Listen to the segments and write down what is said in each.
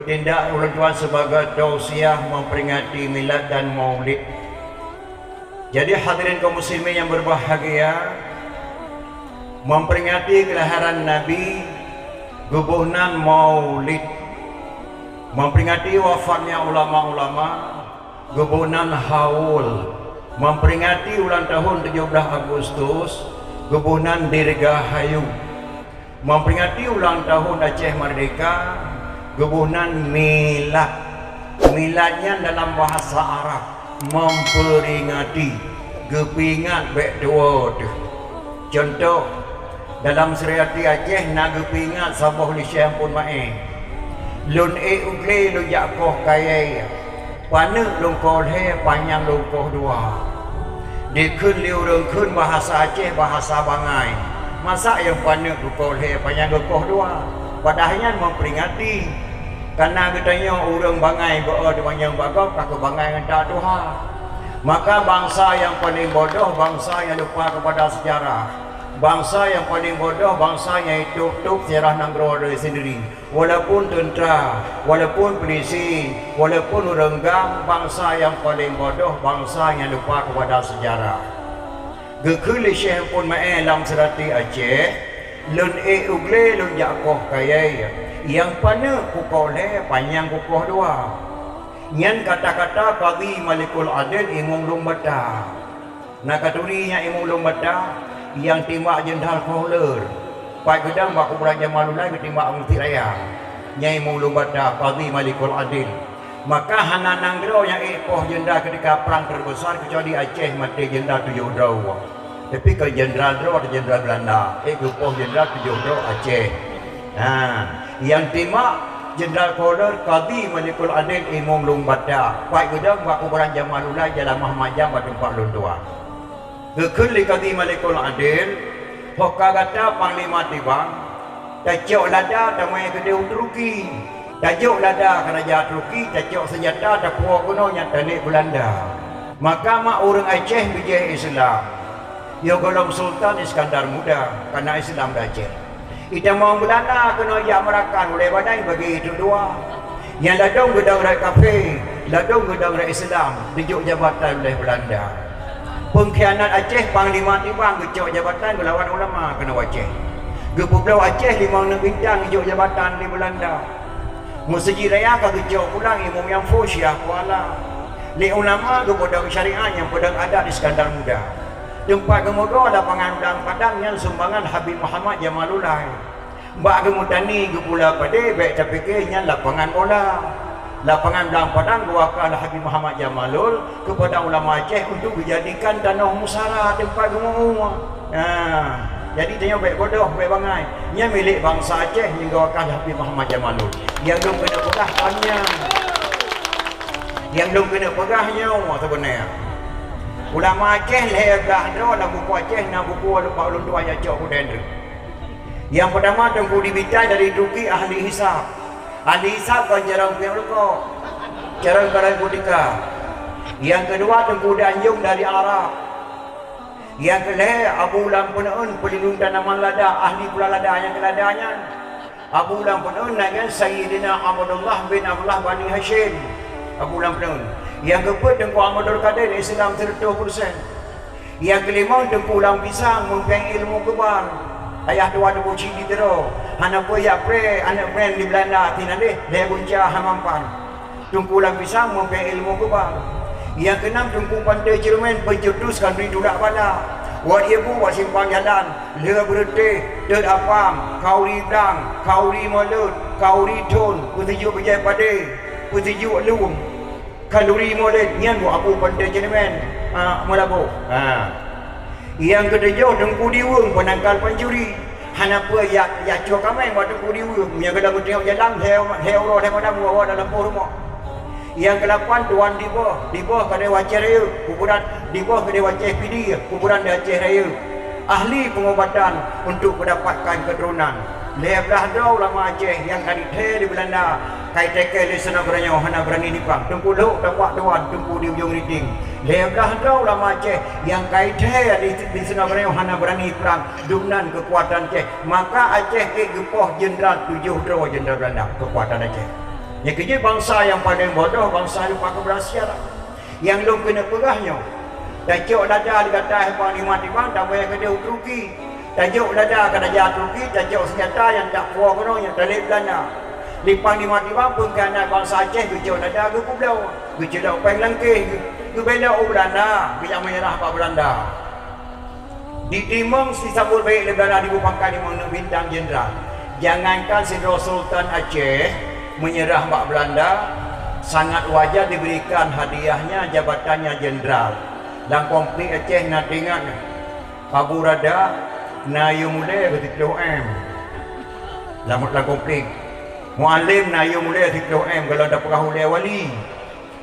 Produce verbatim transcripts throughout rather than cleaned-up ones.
Tindak ulôn tuan sebagai tausiah memperingati milad dan maulid. Jadi hadirin kaum muslimin yang berbahagia, memperingati kelahiran Nabi, geuboh nan maulid. Memperingati wafatnya ulama-ulama, geuboh nan haul. Memperingati ulang tahun tujuh belas Agustus, geuboh nan dirgahayu. Memperingati ulang tahun Aceh Merdeka, geuboh nan milad. Milad nyan dalam bahasa Arab, memperingati, geupeuingat bék tuwoe teuh. Contoh, dalam Suriati Aceh na geupeuingat saboh lé Syeh Ampon Maé. Lôn ék u glé lôn jak koh kayée, paneuk lôn koh lhée, panyang lôn koh dua. Dikheun lé ureuëng kheun bahasa Aceh, bahasa bangai. Masa nyang paneuk geukoh lhée, panyang geukoh dua? Padahai nyan memperingati. Kana geutanyoe ureuëng bangai beu teumanyong bak gob ka keu bangai ngon that tuha. Maka bansa nyang paleng bodoh, bansa nyang lupa kepada sejarah. Bansa nyang paleng bodoh, bansa nyang itôp-tôp sejarah nanggroe sendiri. Walaupun teuntara, walaupun peulisi, walaupun ureuëng gam, bansa nyang paleng bodoh, bansa nyang lupa kepada sejarah. Geukheun lé Syeh Ampon Maé lam Suriati Aceh, lôn ék u glé lôn jak koh kayée, nyang paneuk kukoh lhée, panyang kukoh dua. Nyan kata-kata Qadhi Malikul Adil Imum Lueng Bata. Na katuri nyang Imum Lueng Bata, nyang timbak Jenderal Kohler. Pat geudong bak kuburan Jamalullah geutimbak Meuseujid Raya. Nyan Imum Lueng Bata, Qadhi Malikul Adil. Maka hana nanggroe nyang ék poh jenderal keutika prang teubeusa keucuali Aceh maté jenderal tujoh droe. Tapi kon jenderal droe atau jenderal Beulanda, ék geupoh jenderal tujoh droe Aceh. Ha, nyang timbak Jenderal Kohler Qadhi Malikul Adil Imum Lueng Bata, pat geudong bak kuburan Jamalullah Jalan Mahmajang bak teumpat lôn tuan. Geukheun lé Qadhi Malikul Adil, "Ho ka gata Panglima Tibang, tacok lada tamé keudeh u Turki. Tajok lada keu raja Turki, tacok seunjata tapuwoe keunoe nyang tanék Beulanda. Maka mak ureuëng Aceh bijéh Islam. Yoh gohlom Sultan Iskandar Muda, kana Islam di Aceh. Itamong Beulanda keunoe jak meurakan ulée banai bagi itu dua. Nyang ladôm geudong rakyat kafé, ladôm geudong rakyat Islam, dijok jabatan uleh Beulanda. Peungkhianat Aceh, Panglima Tibang geucok jabatan geulawan ulama keunoe Aceh. Geupeubloe Aceh limong neuk bintang geucok jabatan lé Beulanda. Meuseujid Raya ka geucok pulang Imum Nyang Pho Syiah Kuala. Lé ulama geupeudong syariat nyang peudong adat Iskandar Muda. Teumpat geumeugoe lapangan Blang Padang nyan sumbangan Habib Muhammad Jamalullah. Bak geumeutani geupula padé bék tapike nyan lapangan bola. Lapangan Blang Padang geuwakah lé Habib Muhammad Jamalul keupada ulama Aceh untuk geujadikan tanoh musara teumpat geumeu'ue. Nah, jadi tanyoe bék bodoh, bék bangai. Nyan milék bansa Aceh nyang geuwakah lé Habib Muhammad Jamalul. Nyang lôn keuneuk peugah kon nyan. Nyang lôn keuneuk peugah nyoe sabeuna. Ulama Aceh lhée blah droe lam buku Aceh na buku lupa ulôn tuan nyang cok kudén tu. Nyang peutama Teungku Dibitai dari Turki ahli hisab. Ahli hisab kon carông piôh rukok, carông barang kutika. Nyang keudua Teungku Danjong dari Arab. Nyang keulhée Abu Lam Peuneuen peulindong tanaman lada, ahli pula lada nyang keu lada nyan. Abu Lam Peuneuen na nyan Sayyidina Abdullah bin Abdullah Bani Hasyim. Abu Lam Peuneuen. Nyang keupeuet Teungku Ahmadul Qadir Islam sireutoh peureusén. Nyang keulimong Teungku Lam Pisang meupéng ilmu keuban. Ayah tuan Teungku Cik di Tiro, hana peue jak pré aneuk pré di Beulanda, tinaleh lhée gunca hana mampan. Teungku Lam Pisang meupéng ilmu keuban. Nyang keunam Teungku Panté Ceureumen peucetus khanduri tulak bala. Wat ié bu bak simpang jalan, lhée beureutéh, teuet apam, khanduri blang, khanduri mulod, khanduri thon, peusijuek beujai padé, peusijuek lueng. Khanduri mulod nyan buet Abu Panté Ceureumen, a, Meulaboh. Ha. Nyang keutujoh Teungku Diweueng peunangkal pancuri. Hana peue jak, jak cue kaméng bak Teungku Diweueng. Meunyoe geulam meuteungoh jalan, lhée, lhée uroe lhée malam, woe-woe dalam poh rumoh. Nyang keulapan Tuan Diboh, Diboh keudeh u Aceh Rayeuk, kuburan Diboh keudeh u Aceh Pidie, kuburan di Aceh Rayeuk. Ahli pengobatan untuk mendapatkan keturunan. Lhée blah droe ulama Aceh nyang ka jithée di Beulanda, ka jiteuka lé sinoe geutanyoe hana beurani nipang. Teungku Lhok Tapak Tuan, Teungku di Ujong Riting. Lhée blah droe ulama Aceh nyang ka jithée di, di sinoe geutanyoe hana beurani prang. Dumnan keukuatan Aceh. Maka Aceh ék geupoh jeundral tujoh droe jeundral Beulanda keukuatan Aceh. Nyang keujeuet bansa nyang paleng bodoh, bansa lupa keberhasilan. Nyang lôn keuneuk peugah nyoe, tacok lada di gatai Panglima Tibang, tamé keudeh u Turki. Tajok lada ka raja Turki, tajok seunjata nyang tak puwoe keunoe nyang talét Belanda. Lé Panglima Tibang peungkhianat bansa Aceh geucok lada geupeubloe, geucilok péng langkéh, geubelok u Belanda, geujak meunyeurah bak Belanda. Diteurimong disambot baik lé Belanda, dibri pangkat limong neuk bintang jeundral. Jangankan sidroe Sultan Aceh meunyeurah bak Belanda, sangat wajar diberikan hadiahnya jabatannya jeundral. Lam konflik Aceh na teuingat, Abu Rada na yum ulèe siplôh M. Lam, lam konflik. Mualem na yum ulèe siplôh M, gohlom tapeugah ulèe wali.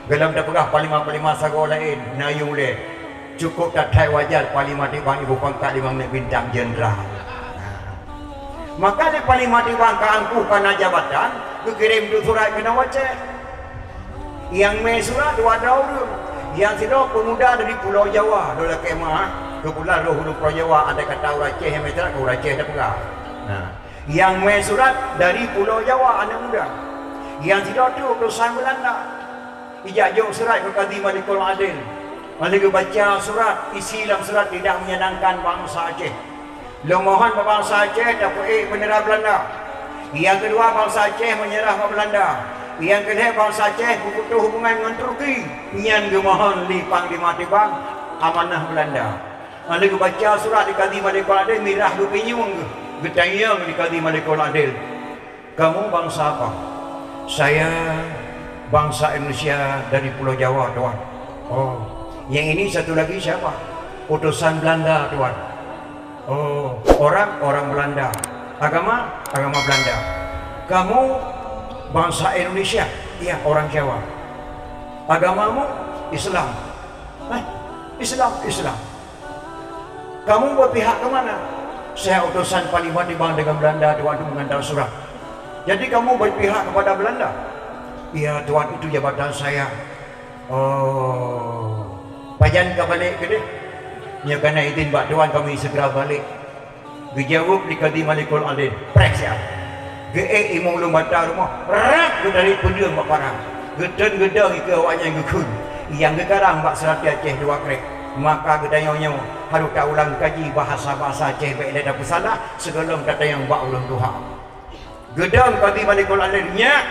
Gohlom tapeugah panglima-panglima sagoe laén na yum ulèe. Cukup that-that wajar Panglima Tibang jibri pangkat limong neuk bintang jeundral. Maka lé Panglima Tibang ka angkuh ka na jabatan, geukirém surat keunoe u Aceh. Nyang mé surat dua droe ureueng. Nyang sidroe peumuda dari Pulo Jawa, lôn lakèe meu'ah, keubetulan rôh ureueng Pulo Jawa, andai kata ureueng Aceh nyang mé surat, ka ureueng Aceh tapeugah. Nah, nyang mé surat dari Pulo Jawa, aneuk muda. Nyang sidroe teuk utosan Belanda. Ijak jok surat keu Kadhi Malikul Adil. Meunan geubaca surat, isi lam surat tidak menyenangkan bansa Aceh. Lôn mohon bak bansa Aceh tapeuék bendera Belanda. Nyang keudua, bansa Aceh meunyeurah bak Belanda. Nyang keulhèe, bansa Aceh peuputôh hubungan ngon Turki. Nyan geumohon lé Panglima Tibang amanah Belanda. Meunan geubaca surat di Kadhi Malikul Adil, mirah geupinyueng geuh, geutanyong di Kadhi Malikul Adil. Kamu bangsa apa? Saya bangsa Indonesia dari Pulau Jawa, Tuan. Oh, yang ini satu lagi siapa? Utusan Belanda, Tuan. Oh, orang, orang Belanda. Agama, agama Belanda. Kamu bangsa Indonesia? Iya, orang Jawa. Agamamu Islam? Eh, Islam, Islam. Kamu berpihak ke mana? Saya utusan Panglima Tibang dengan Belanda, Tuan, untuk mengantar surat. Jadi kamu berpihak kepada Belanda? Iya, Tuan, itu jabatan saya. Oh. Pajan ka balek keudeh? Nyoe ka na idin bak Tuan, kami segera balik. Geujaweueb lé Kadhi Malikul Adil, preh siat. Geuék imeum lôn bata rumoh, rab geutarék peudeueng bak parang. Geuteun geudong ikeue awaknyan geukheun. Nyang geukarang bak seuratie Aceh dua krek. Maka geutanyoe nyoe harôh taulang kaji bahasa-bahasa Aceh, bék lé tapeusalah sigohlom tatanyong bak ureuëng tuha. Geudong Kadhi Malikul Adil, "Nyak,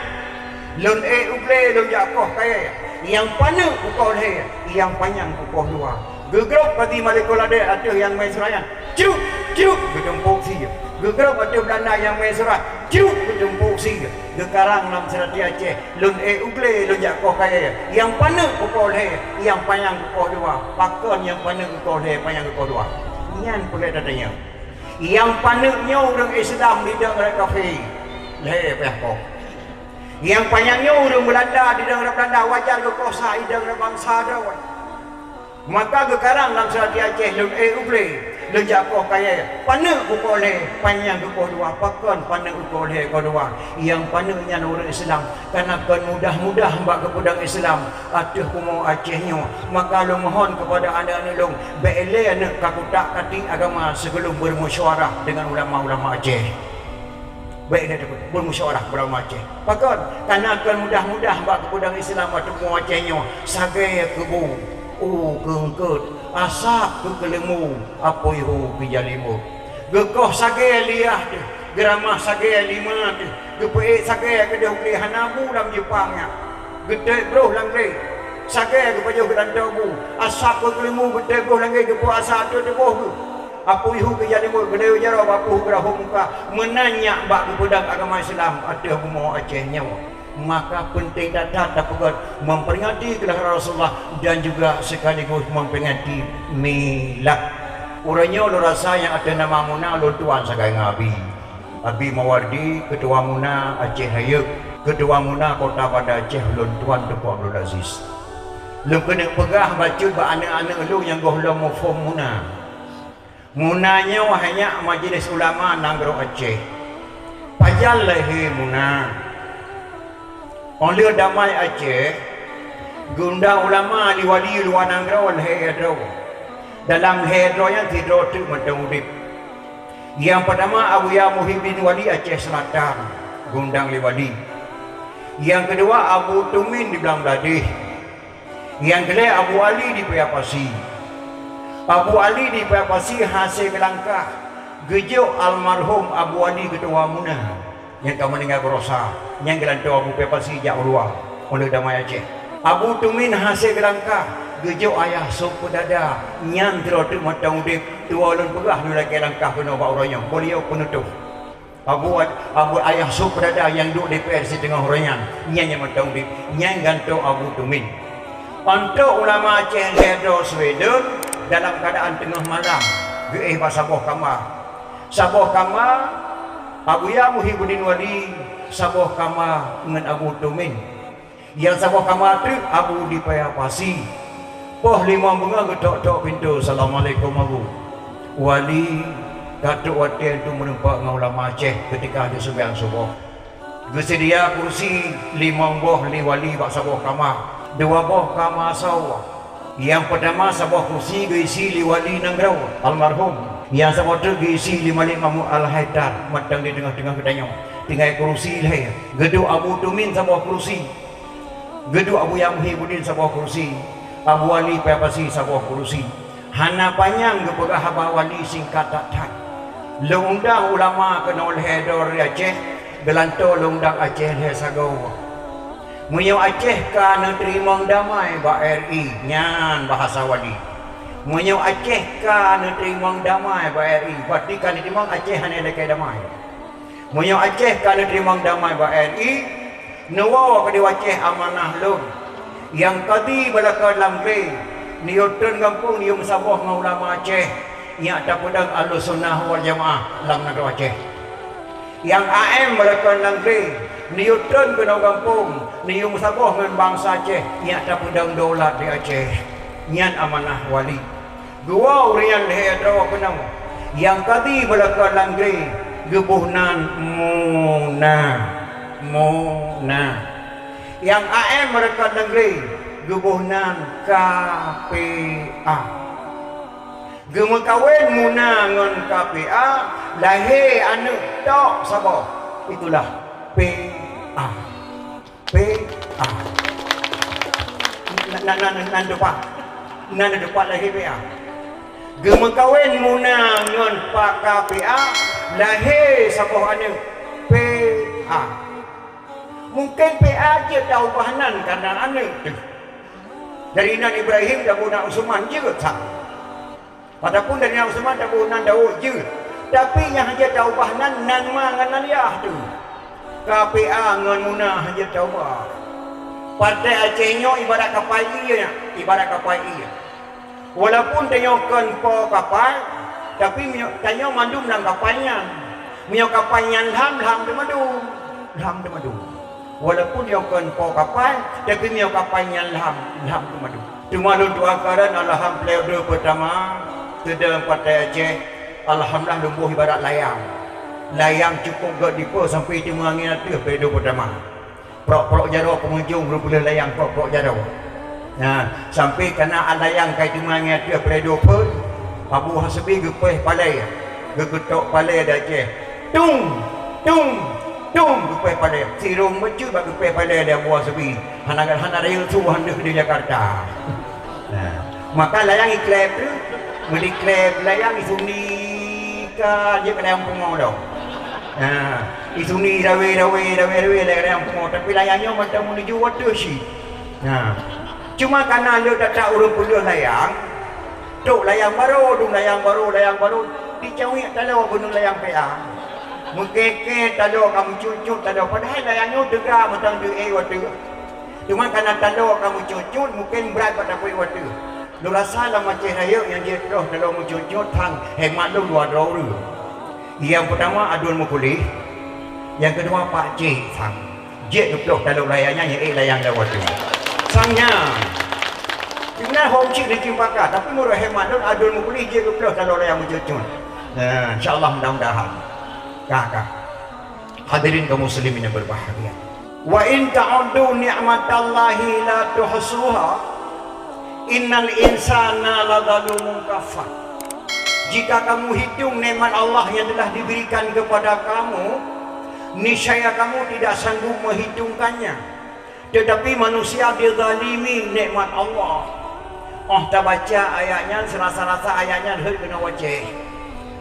lôn ék u glé lôn jak koh kayèe, nyang paneuk kukoh lhèe, nyang panyang kukoh dua." Geugrob Kadhi Malikul Adil ateueh nyang mé surat nyan, cruk, cruk, geutumpôk sie. Geugrob ateueh Belanda nyang mé surat, cruk, geutumpôk sie. Geukarang lam seuratie Aceh, "Lôn ék u glé lôn jak koh kayèe, nyang paneuk kukoh lhèe, nyang panyang kukoh dua." Pakon nyang paneuk kukoh lhèe, panyang kukoh dua? Nyan peureulèe tatanyong. Nyang paneuk nyoe ureuëng Islam didong rot kafé, lhèe payah koh. Nyang panyang nyoe ureuëng Beulanda didong rot Beulanda, wajar geukoh sa idong rot bansa droe. Maka geukarang lam seuratie Aceh, "Lôn ék u glé lôn jak koh kayèe, paneuk kukoh lhèe, panyang kukoh dua." Pakon paneuk kukoh lhèe koh dua? Nyang paneuk nyan ureuëng Islam, kareuna kon mudah-mudah bak geupeudong Islam ateueh bumoe Aceh nyoe. Maka lôn mohon keupada aneuk-aneuk lôn, bék lé aneuk ka kutak-katik agama sigohlom beurmusyuarah deungon ulama-ulama Aceh. Bék lé takot, beurmusyuarah ulama Aceh. Pakon? Kareuna kon mudah-mudah bak geupeudong Islam ateueh bumoe Aceh nyoe, sagai keu bu, u keu eungkot, asap keu keuleumbu, apui hu keu jalimot. Geukoh sagai liah teuh, geuramah sagai lima teuh, geupeuék sagai keudeh u glé, hana bu lam jeupang nyan. Geutét broh lam glé, sagai geupajoh geutantoe bu, asap keu keuleumbu, geutét broh lam glé, geupeuasa ateueh tuboh geuh. Apui hu keu jalimot, geulayeue jaroe bak apui hu geurahom muka. Meunan nyak bak geupeudong agama Islam ateueh bumoe Aceh nyoe. Maka peunteng that-that tapeugöt memperingati keulahiran Rasulullah dan juga sekaligus memperingati milad. Uroe nyoe lôn rasa nyang ateueh nama Muna lôn tuan sagai ngon Abi. Abi Mawardi, Keutua Muna Aceh Rayeuk, Keutua Muna Kota Banda Aceh lôn tuan Teungku Abdul Aziz. Lôn keuneuk peugah bacut bak aneuk-aneuk lôn nyang gohlom muphom Muna. Muna nyoe hanya Majelis Ulama Nanggroe Aceh. Pajan lahé Muna? Óh lheueh damai Aceh, geuundang ulama li wali luwa nanggroe lhèe droe. Dalam lhèe droe nyan sidroe teuk mantong udép. Nyang peurtama Abuya Muhyiddin Wali Aceh Selatan, geuundang lé wali. Nyang keudua Abu Tumin di Blang Bladeh. Nyang keulhèe Abu Ali di Paya Pasi. Abu Ali di Paya Pasi hase geulangkah geujok almarhum Abu Ali keutua Muna. Nyang ka meuninggai baroesa, nyang geulantoe Abu Paya Pasi jak u luwa, uleue damai Aceh. Abu Tumin hase geulangkah geujok Ayah Sop Peudada, nyan sidroe teuk mantong udeb, tuwo lôn peugah lôn lakèe langkah keunoe bak uroe nyoe, beliau penutup. Abu, Abu Ayah Sop Peudada nyang duek di D P R siteungoh uroe nyan, nyan nyang mantong udeb, nyan gantoe Abu Tumin. Untuk ulama Aceh lhèe droe Sweden dalam keuadaan teungoh malam, geuéh bak saboh kama. Saboh kama Abuya Muhibbuddin Wali, saboh kama ngon Abu Tumin. Nyang saboh kama treuk Abu di Paya Pasi. Poh limong beungoh geutok-tok pintoe, "Assalamualaikum, Abu." "Wali, ka trok watèe untuk meureumpok ngon ulama Aceh keutika jih sumbayang suboh." Geuseudia kursi limong boh lé Wali bak saboh kama, dua boh kama asoe. Nyang peutama saboh kursi geuisi lé Wali Nanggroe, almarhum. Nyang saboh treuk geuisi lé Malik Mahmud Al-Haidar, mantong di teungoh-teungoh geutanyoe. Tinggai kursi lhèe. Geuduek Abu Tumin saboh kursi. Geuduek Abuya Muhibbuddin saboh kursi. Abu Ali Paya Pasi saboh kursi. Hana panyang geupeugah haba Wali, singkat that-that. Lôn undang ulama keunoe lhèe droe di Aceh, geulantoe lôn undang Aceh lhèe sagoe. Meunyoe Aceh ka neuteurimong damai bak R I, nyan bahasa Wali. Meunyoe Aceh ka neuteurimong damai bak R I, berarti ka neuteurimong Aceh hana lakèe damai. Meunyoe Aceh ka neuteurimong damai bak R I, neuwoe keudéh u Aceh amanah lôn. Nyang kadi bak lakoe lam glé, neuyue trön gampông neuyue meusaboh ngon ulama Aceh, nyak tapeudong Ahlussunnah wal Jamaah lam nanggroe Aceh. Nyang A M bak lakoe lam glé, neuyue trön keunoe gampông, neuyue meusaboh ngon bansa Aceh, nyak tapeudong daulat di Aceh. Nyan amanah Wali. Geuwoe ureueng nyan lhèe droe keunoe. Nyang kadi bak lakoe lam glé geuboh nan Muna. Muna. Nyang A M bak lakoe lam glé geuboh nan K P A. Geumeukawen Muna ngon K P A, lahé aneuk tok saboh. Itulah P A. P A. Na, na, na, na, nan teupah. Nan teupah lahé P A. Geumeukawen Muna ngon Pak K P A, lahé saboh aneuk P A. Mungken P A jeuet taubah nan kareuna aneuk teuh. Dari nan Ibrahim taboh nan Usman jeuet sa. Ataupun dari nan Usman taboh nan Daud jeuet. Tapi nyang hanjeuet taubah nan, nan ma ngon nan yah teuh. K P A ngon Muna hanjeuet taubah. Partai Aceh nyoe ibarat kapai ié, ibarat kapai ié. Walaupun tanyoe kon po kapai, tapi meunyoe tanyoe mandum lam kapai nyan. Meunyoe kapai nyan lham, lham teumadu. Lham teumadu. Walaupun nyoe kon po kapai, tapi meunyoe kapai nyan lham, lham teumadu. Teuma lôn tuan kareuna alhamdulillah periode pertama, teudong Partai Aceh, alhamdulillah lôn boh ibarat layang. Layang cukup gèt dipo sampai teuma angén ateueh periode pertama. Prok-prok jaroe pengunjung geupeuleueh layang prok-prok jaroe. Nah, sampai kana layang kai teuma angén ateueh periode phon, Abu Hasbi geupéh palèe, geukeutok palèe di Aceh. Tung, tung, tung, geupéh palèe. Sirông meucue bak geupéh palèe di Abu Hasbi. Hana, hana rayeuk su han deuh di Jakarta. Nah, maka layang iklep tu, meuli klep layang isuni ka jeuet keu layang pungo lom. Nah, isuni rawe-rawe, rawe-rawe layang pungo, tapi layang nyoe mantong menuju water shi. Nah, cuma karena le tatak ureueng peuleueh layang, trok layang baro, dum layang baro, layang baro, dicawék taloe keuneuk layang P A. Meukèe-kèe taloe ka meucut-cut taloe, padahai layang nyoe teuga mantong deuh ék water. Teuma kana taloe ka meucut-cut, mungken brat bak tapeuet water. Lôn rasa lam Aceh Rayeuk nyang jeuet ploh taloe meucut-cut sang hemat lôn dua droe ureueng. Nyang peutama Adun Meupuléh, nyang keudua Pak Cék sang. Jeuet geuploh taloe layang nyan nyang ék layang lam water. Sang nyan. Sibeuna hom cit di Cempaka, tapi meunurot hemat lôn Adun Meupuléh jeuet geuploh taloe layang meucut-cut. Nah, insya Allah mudah-mudahan. Ka, ka. Hadirin kaum muslimin yang berbahagia. "Wa in ta'uddu ni'matallahi la tuhsuha, innal insana lazalumun kafar." Jika kamu hitung nikmat Allah yang telah diberikan kepada kamu, Niscaya kamu tidak sanggup menghitungkannya. Tetapi manusia dizalimi nikmat Allah. Oh tabaca ayat nyan, serasa-rasa ayat nyan heuet keunoe wacée.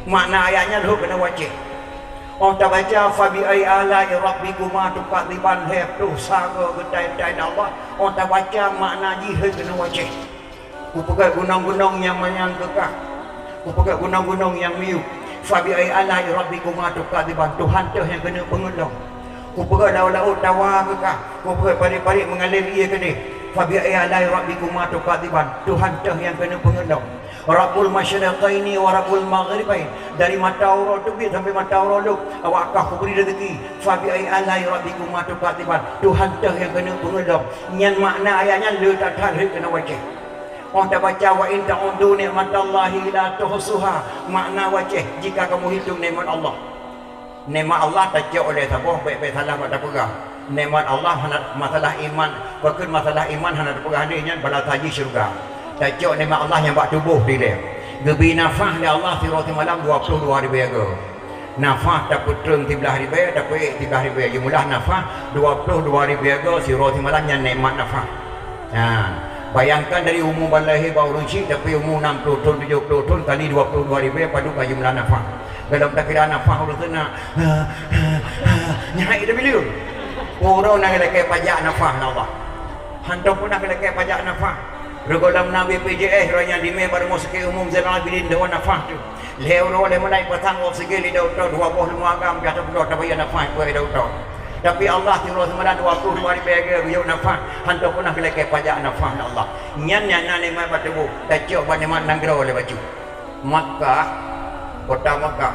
Makna ayat nyan heuet keunoe wacée. Oh tabaca, "Fabiayyi ala'i rabbikuma tukadziban," lhée ploh saboh geutai-tai Allah. Oh tabaca makna jih heuet keunoe wacée. Kupeugét gunong-gunong nyang manyang keu kah. Kupeugét gunong-gunong nyang miyueb. "Fabiayyi ala'i rabbikuma tukadziban," Tuhan teuh nyang keuneuk peungeut lom. Kupeugét laôt-laôt tawa keu kah. Kupeugét parit-parit meungalir ié keudeh. "Fabiayyi ala'i rabbikuma tukadziban," Tuhan teuh nyang keuneuk peungeut lom. "Rabbul masyriqaini wa rabbul maghribain," dari mata uroe teubiet sampai mata uroe lhok, awak kah kubri rezeki. "Fabiayyi ala'i rabbikuma tukadziban," Tuhan teuh nyang keuneuk peungeut lom. Nyan makna ayat nyan le that-that heuet keunoe wacée. Oh tabaca, "Wa in ta'uddu ni'matallahi la tuhsuha," makna wacée, jika kamu hitung nikmat Allah. Nikmat Allah tacok lé saboh, bék-bék salah bak tapeugah. Nikmat Allah hana, masalah iman, pakon masalah iman hana tapeugah lé nyan bala taji syeuruga. Tacok nikmat Allah nyang bak tuboh dilée. Geubi nafah lé Allah sidroe simalam dua ploh dua ribée go. Nafah tapeutreun siblaih ribée, tapeuék siblaih ribée. Jeumeulah nafah dua ploh dua ribée go sidroe simalam nyan nikmat nafah. Nah, bayangkan dari umu ban lahé bak ureuëng chik, tapi umu enam puluh thon, tujoh puluh thon kali dua puluh dua ribée padub ka jeumeulah nafah. Golom takira nafah ureuëng teuna. Nyan hai tabileung. Uroe na geulakée pajak nafah lé Allah. Hantom pernah geulakée pajak nafah. Reugohlom na B P J S, roh nyan dimé bak Rumoh Sakét Umum Zainal Abidin deungon nafah tu. Lhée uroe lhée malam pasang oksigen lé dokto, dua boh leumô agam, ka teupeudok tabayar nafah peue dokto. Tapi Allah sidroe simalam dua ploh dua ribée go geuyue nafah, hantom pernah geulakée pajak nafah lé Allah. Nyan nyang na nikmat bak tuboh, tacok bak nikmat nanggroe lé bacut. Makkah, kota Makkah,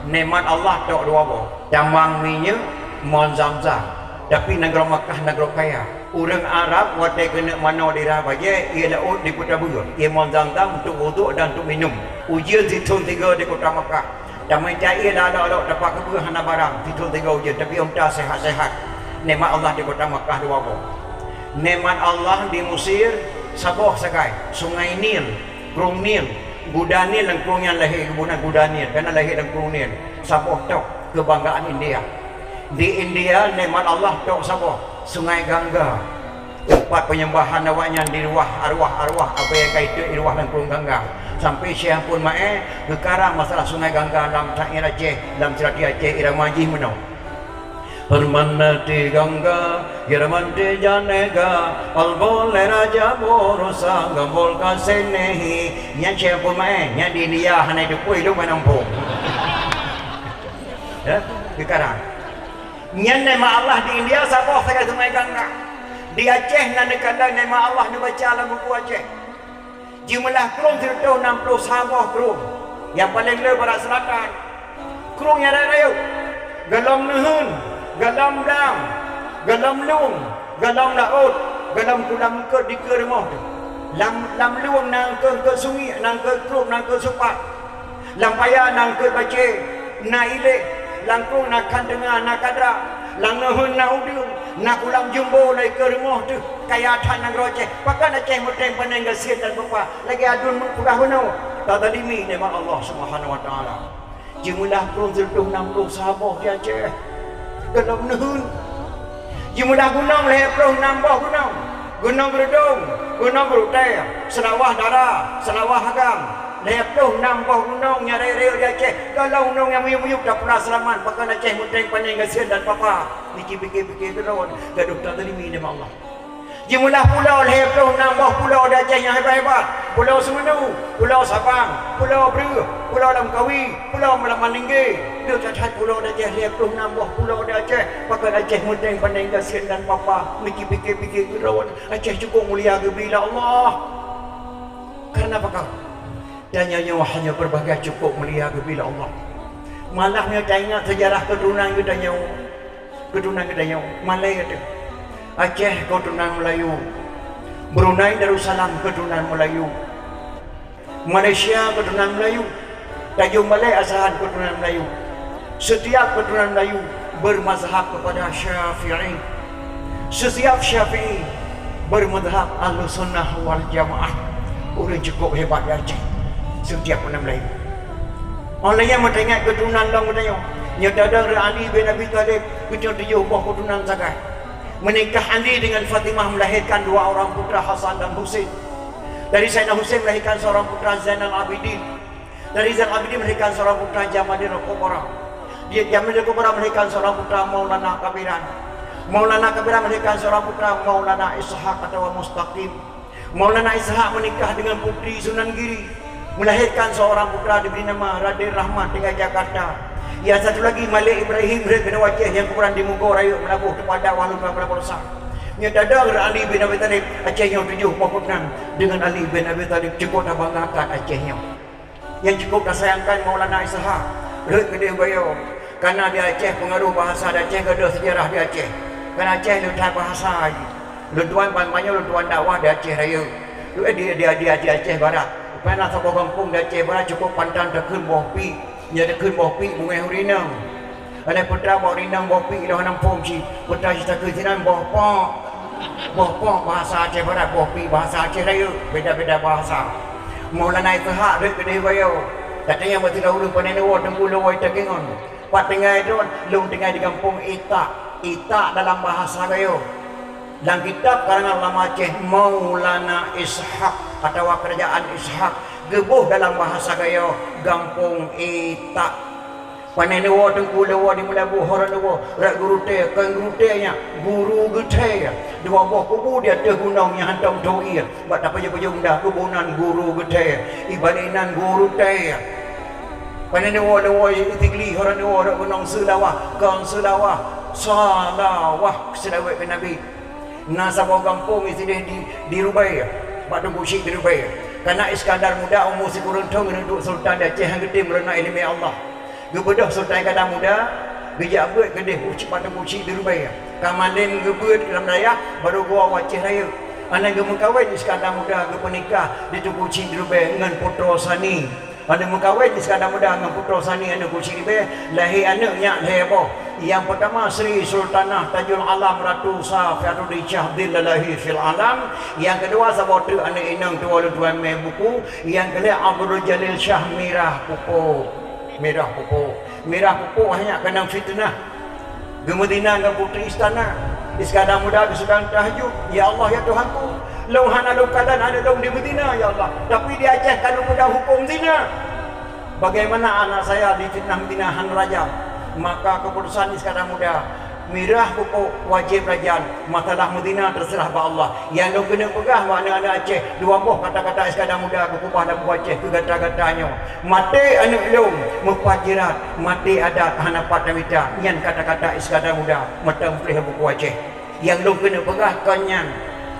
nikmat Allah tok dua boh, tamong minyeuk, mon Zamzam. Tapi nanggroe Makkah nanggroe kaya. Ureuëng Arab watée keuneuk manoe di rah bajée, ié laôt dipeutabeueng, ié mon Zamzam untuk wuduk dan untuk minum. Ujeuen sithon tiga di kota Makkah. Tameucaya lalo-lalo tapak keubeueh hana barang, sithon tiga ujeuen, tapi unta sehat-sehat. Nikmat Allah di kota Makkah dua boh. Nikmat Allah di Mesir saboh sagai, Sungai Nil, Krueng Nil, Guda Nil, lam krueng nyan lahé geuboh nan Guda Nil, karena lahé lam Krueng Nil. Saboh tok keubanggaan India. Di India nikmat Allah tok saboh, Sungai Gangga. Teumpat penyembahan awaknyan di ruah arwah-arwah, apa nyang ka iteuk di ruah lam krueng Gangga. Sampai Syekh Ampon Maé geukarang masalah Sungai Gangga lam syair Aceh, lam seurati Aceh, irama jih meunoe. Permana di Gangga, Yerman di Janega, Albol Raja Borusa, Gambol Kasenehi. Nyan Syekh Ampon Maé, nyan di India hana dipui lu menampung. Ya, geukarang. Nyan nikmat Allah di India saboh sagai Sungai Gangga. Di Aceh na neukalon nikmat Allah neubaca lam buku Aceh. Jumlah krueng sireutoh nam ploh saboh krueng. Nyang paleng le barat selatan. Krueng nyang rayeuk-rayeuk. Gohlom neuheun, gohlom dam, gohlom lueng, gohlom laôt, gohlom kulam eungkôt dikeue rumoh teuh. Lam, lam lueng na eungkôt-eungkôt sungiek, na eungkôt krueng, na eungkôt supat. Lam paya na eungkôt bacée, na iléh, lam krueng na khan teunga, na kadra, lam neuheun na udeueng, na kulam jumbo lom dikeue rumoh teuh, kaya that nanggroe Aceh. Pakon Aceh meutreng paneng gasien dan peupah, lagée aduen meupeugah bunoe, tazalimi nikmat Allah Subhanahu wa Taala. Jumlah krueng sireutoh nam ploh saboh di Aceh. Gohlom neuheun. Jumlah gunong lhée ploh nam boh gunong. Gunong Geudong, Gunong Geurutée, Seulawah Dara, Seulawah Agam. Lhée ploh nam boh gunong nyang rayeuk-rayeuk di Aceh. Gohlom gunong nyang miyueb-miyueb tapula seulamat, pakon Aceh meutreng paneng gasien dan peupah. Niki pike-pike keudroe, gadôh tazalimi nikmat Allah. Jumlah pulo lhée ploh nam boh pulo di Aceh nyang hebat-hebat. Pulo Seumenu, Pulo Sabang, Pulo Breueh, Pulo Lamkawi, Pulo Malam Malinggé. Deuh that-that pulo di Aceh, lhée ploh nam boh pulo di Aceh. Pakon Aceh meutreng paneng gasien dan peupah, miki pike-pike keudroe. Aceh cukôp mulia geubri lé Allah. Karena pakon? Tanyoe nyoe hana peureubah cukup mulia geubri lé Allah. Malah nyoe taingat seujarah keuturonan geutanyoe. Keuturonan geutanyoe, malée teuh. Aceh keuturonan Meulayu. Brunei Darussalam keuturonan Meulayu. Malaysia keuturonan Meulayu. Tanjong Balai Asahan keuturonan Meulayu. Setiap keuturonan Meulayu bermazhab kepada Syafi'i. Setiap Syafi'i bermazhab Ahlussunnah wal Jamaah. Ureuëng cukup hebat di Aceh. Setiap keuturonan Meulayu. Óh lheueh nyan meutaingat keuturonan lom geutanyoe. Nyoe tadong Ali bin Abi Thalib, Cucu tujuh boh keturunan sagai. Menikah Ali dengan Fatimah melahirkan dua orang putra, Hasan dan Husain. Dari Sayyidina Husain melahirkan seorang putra, Zainal Abidin. Dari Zainal Abidin melahirkan seorang putra, Jamaluddin Kubra. Dia, Jamaluddin Kubra melahirkan seorang putra, Maulana Kabiran. Maulana Kabiran melahirkan seorang putra, Maulana Ishak atau Mustaqim. Maulana Ishak menikah dengan putri Sunan Giri, melahirkan seorang putra diberi nama Raden Rahmat, tinggal Jakarta. Yang satu lagi Malik Ibrahim, rhot keunoe Aceh, nyang kuburan di Mugo Rayeuk, Meulaboh, teumpat dakwah lôn dua belas puluh satu. Nyoe tadong Ali bin Abi Thalib, Aceh nyoe tujoh boh keturunan, dengan Ali bin Abi Thalib cukup tabanggakan Aceh nyoe. Nyang cukup tasayangkan Maulana Ishak, rhot keudeh bayoe. Karena di Aceh, pengaruh bahasa di Aceh, gadôh sejarah di Aceh. Karena Aceh le that bahasa jih. Lôn tuan ban-, banyoe lôn tuan dakwah di Aceh Rayeuk. Lu, eh, di, di, di, di Aceh Barat. Rupanya na saboh gampông di Aceh Barat cukup pantang takheun boh pik. Nyan takheun boh pik beungéh ureueng inong. Aneuk putra bak ureueng inong boh pik lôn hana muphom cit. Putra cit takheun sinan boh pok. Boh pok bahasa Aceh Barat, boh pik bahasa Aceh Rayeuk, beda-beda bahasa. Maulana Ishak rhot keudeh bayoe. Katanya bak sidroe ureueng, "Pane neuwoe Teungku, lôn woe takengon." Pat tinggai droen, lôn tinggai di gampông Itak. Itak dalam bahasa Gayo. Lam kitab karangan ulama Aceh, Maulana Ishak atawa Kerajaan Ishak, geuboh dalam bahasa Gayo, gampông Itak. Pane neuwoe Teungku, lôn woe di Meulaboh, ho droen neuwoe, rot Guru Tée, kon Guru Tée nyan, Guru Geuthée. Dua boh kubu di ateueh gunong nyang hantom tho ie, bak tapajoh-pajoh muda, kubu nan Guru Geuthée, ibalék nan Guru Tée. Pane neuwoe, lôn woe Sigli, ho droen neuwoe rot gunong Seulawah, kon Seulawah, Salawah, seulaweuet keu Nabi. Na saboh gampông sideh di, di Rubée, bak Teungku Chik di Rubée. Karena Iskandar Muda umu sikureueng thon geuneuk duek sultan di Aceh, han geutem meurunoe ileumèe Allah. Geubeudôh Sultan Iskandar Muda, geujak beuet keudeh bak Teungku Chik di Rubée. Ka malém geubeuet lam dayah, barô geuwoe u Aceh Rayeuk. Aneuk geumeukawen Iskandar Muda geupeunikah di Teungku Chik di Rubée ngon putroe Sani. Aneuk meukawen Iskandar Muda ngon putroe Sani aneuk Teungku Chik di Rubée, lahé aneuk nyak lhèe boh. Nyang peutama Sri Sultanah Tajul Alam Ratu Safiatul Rijah Dhillalahi fil Alam, nyang keudua saboh teuk aneuk inong tuwoe lôn tuan mé buku, nyang keulhèe Abdul Jalil Shah Mirah Pupuk. Mirah Pupuk. Mirah Pupuk hanya keunong fiteunah. Geumeuzina ngon putri istana. Iskandar Muda geuseudang tahajud, "Ya Allah, ya Tuhanku, lôn hana lôn kalon aneuk lôn dimeuzina, ya Allah. Tapi di Aceh ka lôn peugah hukôm zina. Bagaimana anak saya difitnah meuzina hana rajam?" Maka keuputusan Iskandar Muda, Mirah Pupuk wajéb rajam, masalah meuzina teuseurah bak Allah. Nyang lôn keuneuk peugah bak aneuk-aneuk Aceh, dua boh kata-kata Iskandar Muda geukeubah lam buku Aceh keu gata-gata nyoe. Maté aneuk lôn meupat jirat, maté adat hana pat tamita. Nyan kata-kata Iskandar Muda meuteumpleh buku Aceh. Nyang lôn keuneuk peugah kon nyan.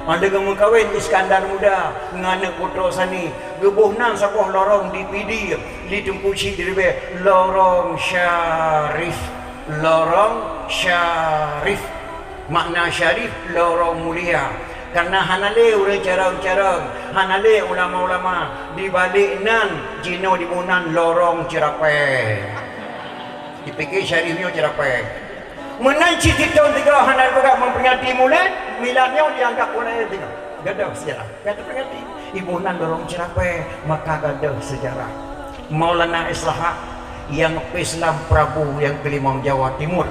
Mantong geumeukawen Iskandar Muda ngon aneuk putroe Sani, geuboh nan saboh lorong di Pidie, di Teungku Chik di Rubée, lorong syarif. Lorong syarif. Makna syarif, lorong mulia. Karena hana lé ureueng carông-carông, hana lé ulama-ulama, di balek nan jinoe diboh nan lorong ceurapée. Dipike syarif nyoe ceurapée. Meunan cit sithon sigoe hana geupeugah memperingati Mulad, milad nyoe dianggap ulée singoh. Gadôh seujarah. Ka teuperingati. Iboh nan lorong ceurapée, maka gadôh seujarah. Maulana Ishak nyang peuislam Prabu nyang keulimong Jawa Timur.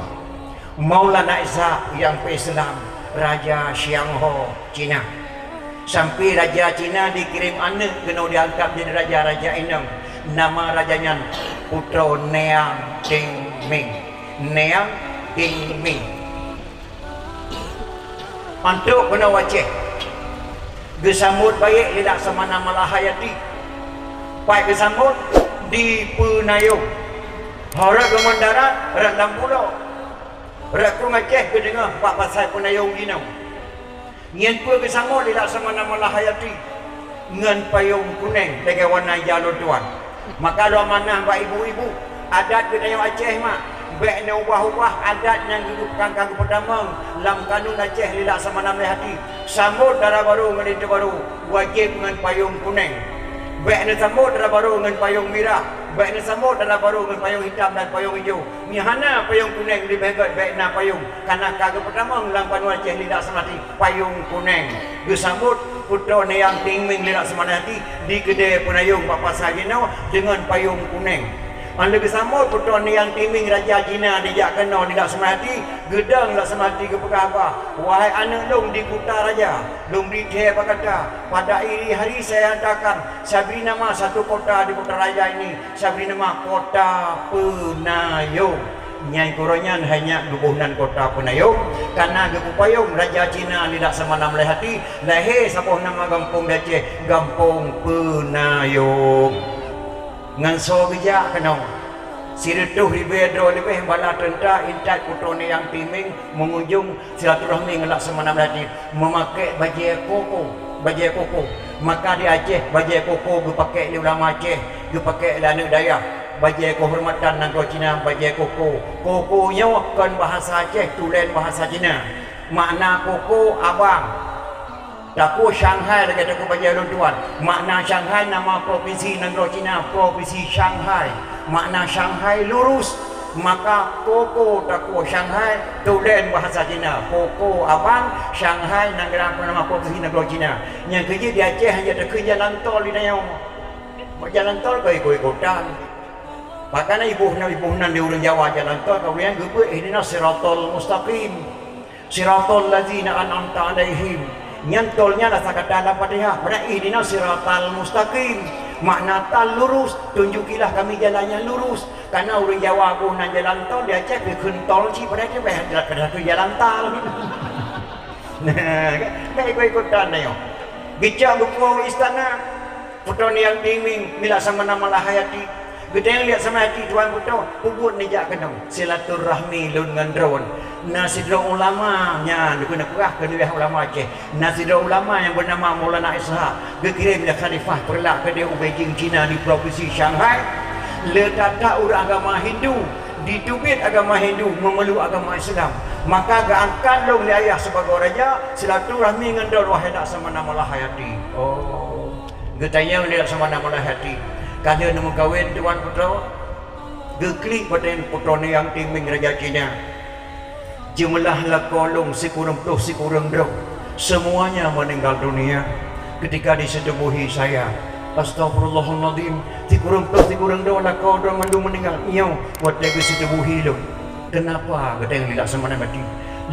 Maulana Ishak nyang peuislam Raja Xiangho Cina. Sampai raja Cina dikirém aneuk keunoe diangkat jadi raja, raja inong. Nama raja nyan Putroe Neang Ting Ming. Neang Ting Ming. Antuk keunoe u Aceh, geusambot baik lé Laksamana Malahayati. Pat geusambot? Di Peunayong. Ho rot geumeundarat, rot lam pulo. Rot krueng Aceh geudeungoe bak pasai Peunayong jinoe. Nyan peue geusambot lé Laksamana Malahayati ngon payong kuneng lagèe warna ija lôn tuan. Maka lôn amanah bak ibu-ibu, adat geutanyoe Aceh mak, bèk neuubah-ubah adat nyang geu-, ka, ka geupeutamong lam kanun Aceh lé Laksamana Malahayati. Sambot dara barô ngon linto barô wajéb ngon payong kuneng. Bèk neusambot dara barô ngon payong mirah, bèk neusambot dara barô ngon payong hitam dan payong ijo. Nyoe hana payong kuneng, leubeh gèt bèk na payong, kareuna ka geupeutamong lam kanun Aceh lé Laksamana Malahayati payong kuneng. Geusambot Putroe Neang Ting Ming lé Laksamana Malahayati di keudè Peunayong bak pasai jinoe deungon payong kuneng. Ban lé geusambot putroe Niang Timeng raja Cina dijak keunoe di Laksamana Hati, geudong Laksamana Hati geupeugah haba, "Wahai aneuk lôn di kuta raja, lôn bri thèe bak gata, pada iri hari saya hantarkan, saya bri nama satu kota di kota raja ini, saya bri nama Kota Peunayong." Nyan keuroe nyan hai nyak geuboh nan Kota Peunayong, kana geupeupayoh raja Cina di Laksamana Malai Hati, lahé saboh nama gampông di Aceh, Gampông Peunayong. Ngon soe geujak keunoe? Sireutôh ribèe droe leubeh bala teuntra intat putroe Niang Timeng meungunjung silaturahmi ngon Laksamana Malai Hati meumakè bajèe koko, bajèe koko. Maka di Aceh, bajèe koko geupakè lé ulama Aceh, geupakè lé aneuk dayah. Bajèe keuhormatan nanggroe Cina, bajèe koko. Koko nyoe kon bahasa Aceh, tulen bahasa Cina. Makna koko abang. Takue Shanghai lagèe takue bajèe lôn tuan. Makna Shanghai nama provinsi nanggroe Cina, provinsi Shanghai. Makna Shanghai lurus. Maka koko takue Shanghai, tulen bahasa Cina. Koko abang, Shanghai nanggroe nama provinsi nanggroe Cina. Nyang keujeuet di Aceh hana takheun jalan tol di tanyoe. Bak jalan tol ka ikot-ikotan. Pakana iboh nan, iboh nan di ureueng Jawa jalan tol, ka ureueng geubeuet ihdinas siratal mustaqim. Siratal ladzina an'amta 'alaihim. Nyan tol nyan asa kata lam Fatihah. Padahai ihdinas siratal mustaqim. Makna tal lurus, tunjukilah kami jalan yang lurus. Karena ureueng Jawa boh nan jalan tol, di Aceh geukheun tol cit, padahai teuh bèk, bèk, bèk jalan tal. Nah, kan? Bèk ikot-ikotan tanyoe. Geujak geupuwoe istana, putroe Niang Timeng, di Laksamana Malai Hati. Geutanyong lé Laksamana Hati, "Tuan putroe, peue buet neujak keunoe?" "Silaturahmi lôn ngon droen. Na sidroe ulama nyan," keuneuk peugah keu leubeh ulama Aceh. "Na sidroe ulama nyang beunama Maulana Ishak, geukirém lé Khalifah Peureulak keudéh u Beijing, Cina, di provinsi Shanghai. Le that-that ureueng agama Hindu, diteubiet agama Hindu, meumeulok agama Islam. Maka geuangkat lôn lé ayah sibagoe raja, silaturahmi ngon droen, wahai Laksamana Malai Hati." Oh. Geutanyong lé Laksamana Malai Hati, "Ka lheueh neumeukawen, tuan putroe?" Geuklik badan putroe Niang Timeng raja Cina. Jeumeulah lakoe lôn sikureueng ploh sikureueng droe, semuanya meninggal dunia ketika disetubuhi saya. Astagfirullahaladzim, sikureueng ploh sikureueng droe lakoe droe mandum meuninggal. Nyoe watèe geusetubuhi lôn. Kenapa? Geutanyong lé Laksamana Malai Hati.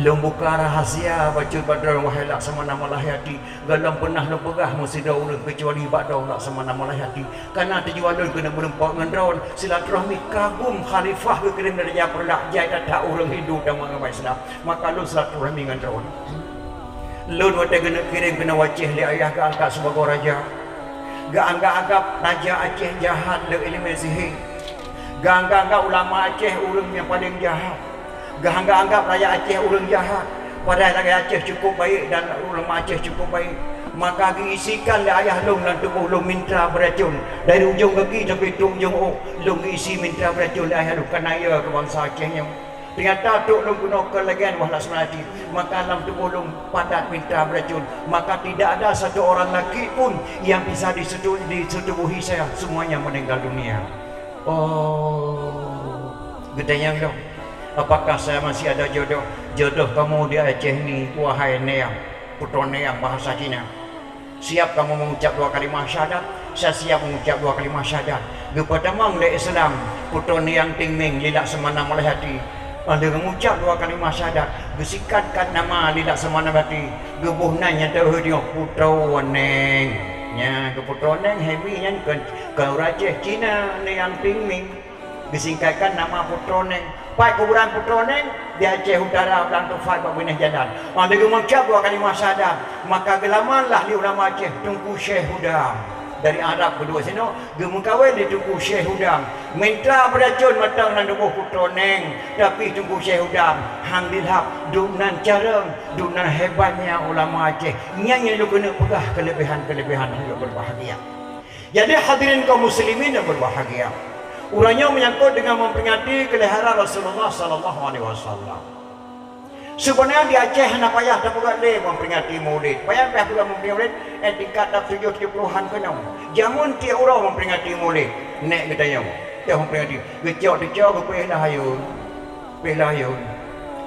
Lôn buka rahasia bacut bak droe, wahai Laksamana Malai Hati. Gohlom peunah lôn peugah meusidroe ureueng keucuali bak droe Laksamana Malai Hati. Kana tujuan lôn keuneuk meureumpok ngon droen, silaturahmi kagum khalifah geukirém dari Raja Peureulak jai that-that ureueng Hindu tamong agama Islam. Maka lôn silaturahmi ngon droen. Lôn watèe geuneuk kirém keunoe u Aceh lé ayah geuangkat sibagoe raja. Geuanggap-anggap raja Aceh jahat lé ileumèe sihé. Geuanggap-anggap ulama Aceh ureueng nyang paleng jahat. Geuanggap-anggap rakyat Aceh ureueng jahat, padahai rakyat Aceh cukup baik dan ulama Aceh cukup baik. Maka geuisikan lé ayah lôn lam tuboh lôn mintra beuracon. Dari ujong gaki sampai tu ujong ôk, lôn geuisi mintra beuracon lé ayah lôn, kana ya keu bansa Aceh nyoe. Teunyata trok lôn keunoe keu lagèe nyan, wahai Laksamana Hati. Maka lam tuboh lôn padat mintra beuracon. Maka tidak ada satu orang laki pun yang bisa disetu-, disetubuhi saya. Semuanya meninggal dunia. Oh, geutanyong lom, "Apakah saya masih ada jodoh?" "Jodoh kamu di Aceh ni, wahai Niang, putroe Niang bahasa Cina. Siap kamu mengucap dua kalimah syahadat?" "Saya siap mengucap dua kalimah syahadat." Geupeutamong lé Islam, putroe Niang Timeng lé Laksamana Malai Hati. Lheueh mengucap dua kalimah syahadat, geusikat-kat nama lé Laksamana Malai Hati. Geuboh nan nyang teuheueh nyoe Putroe Neng. Nyan keu Putroe Neng, Hemi nyan kon, kon ureueng Aceh, Cina, Niang Timeng. Geusingkatkan nama Putroe Neng. Pat kuburan Putroe Neng? Di Aceh Utara, Blang Tufat, bak binéh jalan. Maka geumeucap dua kalimah syahadat, maka geulamanlah lé ulama Aceh, Teungku Syekh Hudang. Dari Arab keudua sinoe, geumeukawen lé Teungku Syekh Hudang. Mintra beuracon mantong lam tuboh Putroe Neng, tapi Teungku Syekh Hudang han dilhab, dum nan carông, dum nan hebatnya ulama Aceh. Nyan nyang lôn keuneuk peugah keuleubehan-keuleubehan nyang berbahagia. Jadi hadirin kaum muslimin yang berbahagia, uroe nyoe menyangkut dengan memperingati kelahiran Rasulullah sallallahu alaihi wasallam. Sebenarnya di Aceh hana payah tapeugah lé memperingati Maulid. Payah, payah peugah memperingati Maulid, eh, tingkat dap tujoh tujoh puluhan keunoe. Jameun tiep uroe memperingati Maulid. Nèk geutanyong, tiep memperingati. Geucok teucok, geupéh lah ayôn. Péh lah ayôn.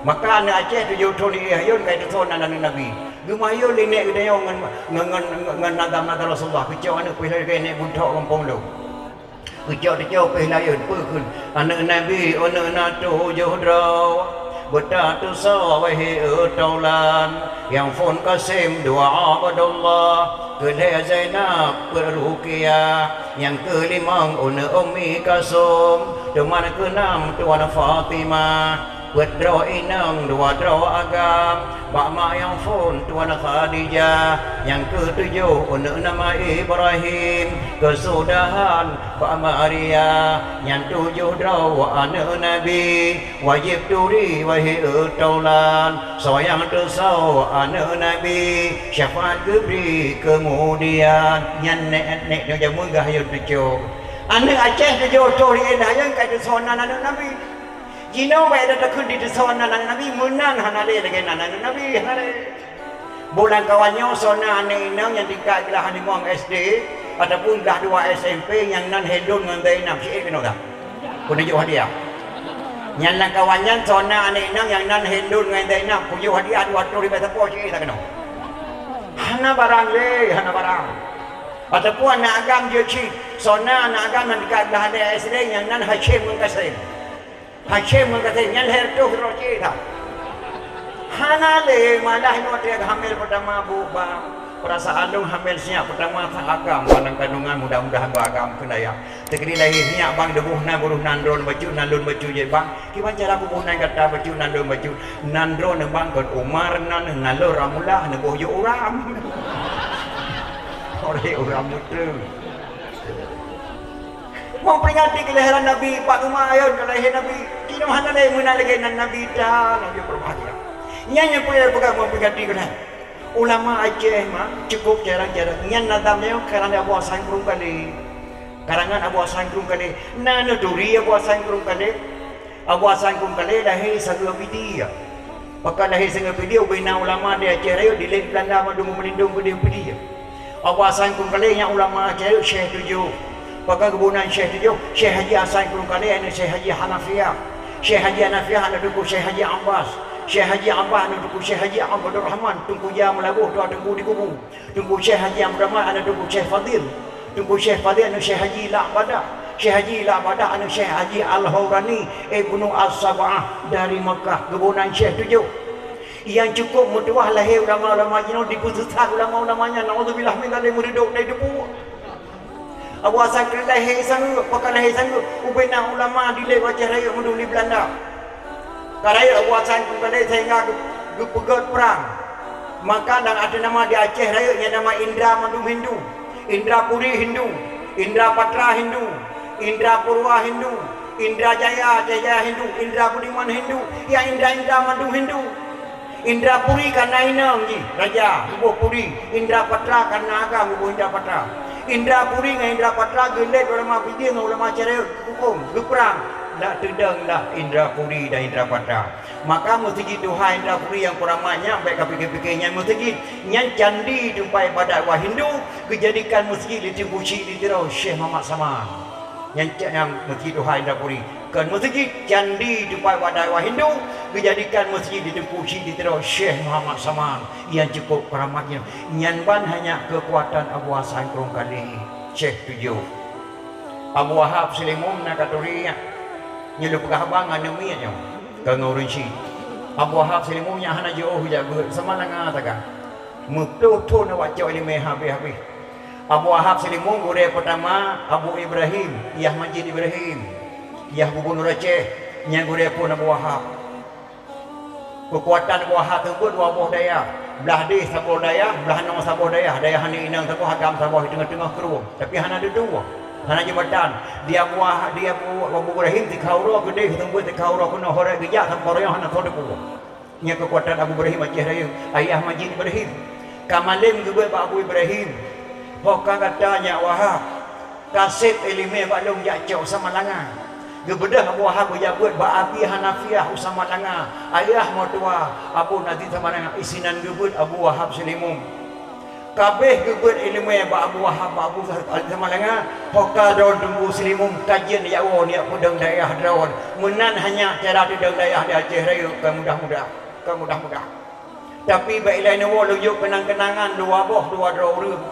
Maka aneuk Aceh tujoh thon iéh ayôn ka ituson aneuk Nabi. Geumeuayôn lé nèk geutanyong ngon, ngon, ngon, ngon, ngon nazam-nazam Rasulullah. Geucok aneuk péh lah ayôn keu nèk buntok gampông lôn. Keucok-teucok pih layeuen peue kheun, aneuëk Nabi, aneuëk na tujoh droe. Beutatusoe wahé e taulan, nyang phon Qasim dua Abdullah, keu lhée Zainab peuet Ruqayyah, nyang keulimong aneuëk Ummi Kalsum, teuma keunam tuan Fatimah. Peuet droe inong dua droe agam, bak mak nyang phon tuan Khadijah, nyang keutujoh aneuëk nama Ibrahim, keusudahan bak Maria, nyan tujoh droe aneuëk Nabi, wajéb turi wahé e taulan, soe nyang tusoe aneuëk Nabi, syafaat geubri keumudian, nyan nék-nék nyoe jameun gah yon tujoh. Aneuëk Aceh tujoh toh ri éh hayang ka tusoe nan aneuëk Nabi. Jinoe bak ida takheun di teusoe nan aneuëk Nabi, meunan hana lé lagée nan aneuëk Nabi, hana lé. Bulan kawan nyoe soe na aneuëk inong nyang tingkat glah limong S D ataupun glah dua S M P nyang nan Hindun ngon Zainab, siék keunoe dah. Keuneuk jok hadiah. Nyan lam kawan nyan soe na aneuëk inong nyang nan Hindun ngon Zainab, kujok hadiah dua ratus ribée sapo siék dah keunoe. Hana barang lé, hana barang. Ataupun aneuëk agam jeuet cit, soe na aneuëk agam nyang tingkat glah lhée S D nyang nan Hasyim ngon Kasim. Hasyim ngon Kasim nyan lhée reutôh droe cit that. Hana lé, malah nyoe watée hamil peurtama bu bang. Peurasaan lôn hamil sinyak peurtama that agam bak lam kandungan, mudah-mudahan bak agam keunayak. Teukeudi lahé sinyak bang, deuboh nan, buroh nan droeneuh bacut, nan lôn bacut jeuet bang. Kiban cara buboh nan gata bacut, nan lôn bacut? Nan droeneuh bang kon Umar, nan nalor Ramulah neuboh jok uram. Orang uram beutôi. Memperingati kelahiran Nabi, bak teuma ayôn ka lahé Nabi. Jinoe hana lé meunan lagée nan Nabi ta, Nabi berbahagia. Nyan nyang peue peugah memperingati keunan. Ulama Aceh mah cukup jarang-jarang. Nyan nazam nyoe karangan Abu Hasan Krueng Kalé. Karangan Abu Hasan Krueng Kalé. Na neuturi Abu Hasan Krueng Kalé. Abu Hasan Krueng Kalé lahé Sangeue Pidie. Pakon lahé Sangeue Pidie, ubena ulama di Aceh Rayeuk dilét Beulanda mandum meulindong keudeh Pidie. Abu Hasan Krueng Kalé nyan ulama Aceh Rayeuk Syekh Tujoh. Pakon geuboh nan Syekh Tujoh? Syekh Haji Hasan Krueng Kalé aneuëk Syekh Haji Hanafiah. Syekh Haji Hanafiah aneuëk Teungku Syekh Haji Abbas. Syekh Haji Abbas aneuëk Teungku Syekh Haji Abdul Rahman, Teungku Jah Meulaboh, Tuha Teungku di Kubu. Teungku Syekh Haji Abdul Rahman aneuëk Teungku Syekh Fadil. Teungku Syekh Fadil aneuëk Syekh Haji Lak Badah. Syekh Haji Lak Badah aneuëk Syekh Haji Al-Haurani Ibnu As-Sab'ah dari Makkah, geuboh nan Syekh Tujoh. Nyang cukup meutuwah lahé ulama-ulama jinoe, dipeusisat ulama-ulama nyan, naudzubillah min dzalik, meureudok dari teupeu. Abu Hasan Krueng Kalé lahé Sangeue, pakon lahé Sangeue, ubena ulama dilét u Aceh Rayeuk mandum di Beulanda. Ka rayeuk Abu Hasan Krueng Kalé sehingga geu-, geupeugét prang. Maka dan ateueh nama di Aceh Rayeuk nyang nama Indra mandum Hindu. Indrapuri Hindu, Indrapatra Hindu, Indrapurwa Hindu, Indrajaya, Jaya Hindu, Indrabudiman Hindu, ya Indra-Indra mandum Hindu. Indrapuri kana inong jih, raja, tuboh puri. Indrapatra kana agam, tuboh Indrapatra. Indrapuri ngon Indrapatra geulét ulama Pidie ngon ulama Aceh Rayeuk, geuhuköm, geuprang. Dak teudong dah Indrapuri dan Indrapatra. Maka meuseujid tuha Indrapuri nyang peuramat nyan, bék ka pike-pike nyan meuseujid. Nyan candi teumpat iébadat ureuëng Hindu, geujadikan meuseujid lé Teungku Chik di Tiro Syekh Muhammad Saman. Nyan cak nyang meuseujid tuha Indrapuri. Kon meuseujid, candi teumpat iébadat ureuëng Hindu, geujadikan meuseujid lé Teungku Chik di Tiro Syekh Muhammad Saman. Nyang cukup peuramat nyan. Nyan ban hanya keukuatan Abu Hasan Krueng Kalé, Syekh Tujoh. Abu Wahab Seulimeum na ka turi nyan. Nyoe lôn peugah haba ngon aneuk miet nyoe, kon ngon ureuëng chik. Abu Wahab Seulimeum nyan hana jiôh jak beuet, Samalanga taga. Meupeuthon awak cok iéleumé habéh-habéh. Abu Wahab Seulimeum gurée peurtama Abu Ibrahim, Yah Majid Ibrahim, Yah Gubunur Aceh, nyan gurée phon Abu Wahab. Keukuatan Abu Wahab teubeuet dua boh dayah, blah deh saboh dayah, blah noe saboh dayah, dayah aneuk inong saboh, agam saboh, di teungoh-teungoh krueng, tapi hana dudoe, hana jeubatan. Di Abu Wah-, di Abu, Abu Ibrahim sikha uroe keudeh, teubeuet sikha uroe keunoe, horeuh geujak sampoe nyoe hana soe teupeue. Nyan keukuatan Abu Ibrahim Aceh Rayeuk, Ayah Majid Ibrahim. Ka malém geubeuet bak Abu Ibrahim, "Ho ka gata nyak Wahab, ka seb iéleumé bak lôn jak cok Samalanga." Geubeudôh Abu Wahab geujak beuet bak Abi Hanafiah u Samalanga, ayah meutuwa Abu Nazir Samalanga, isinan geubeuet Abu Wahab Seulimeum. Ka abéh geubeuet iéleumé bak Abu Wahab, bak Abu Sa-, Samalanga, ho ka droe Teungku Seulimeum ka jeuet jak woe neujak peudong dayah droe. Meunan hanya cara teudong dayah di Aceh Rayeuk, kon mudah-mudah, kon mudah-mudah. Tapi bék ilée neuwoe lôn jok keunang-keunangan dua boh, dua droe ureuëng.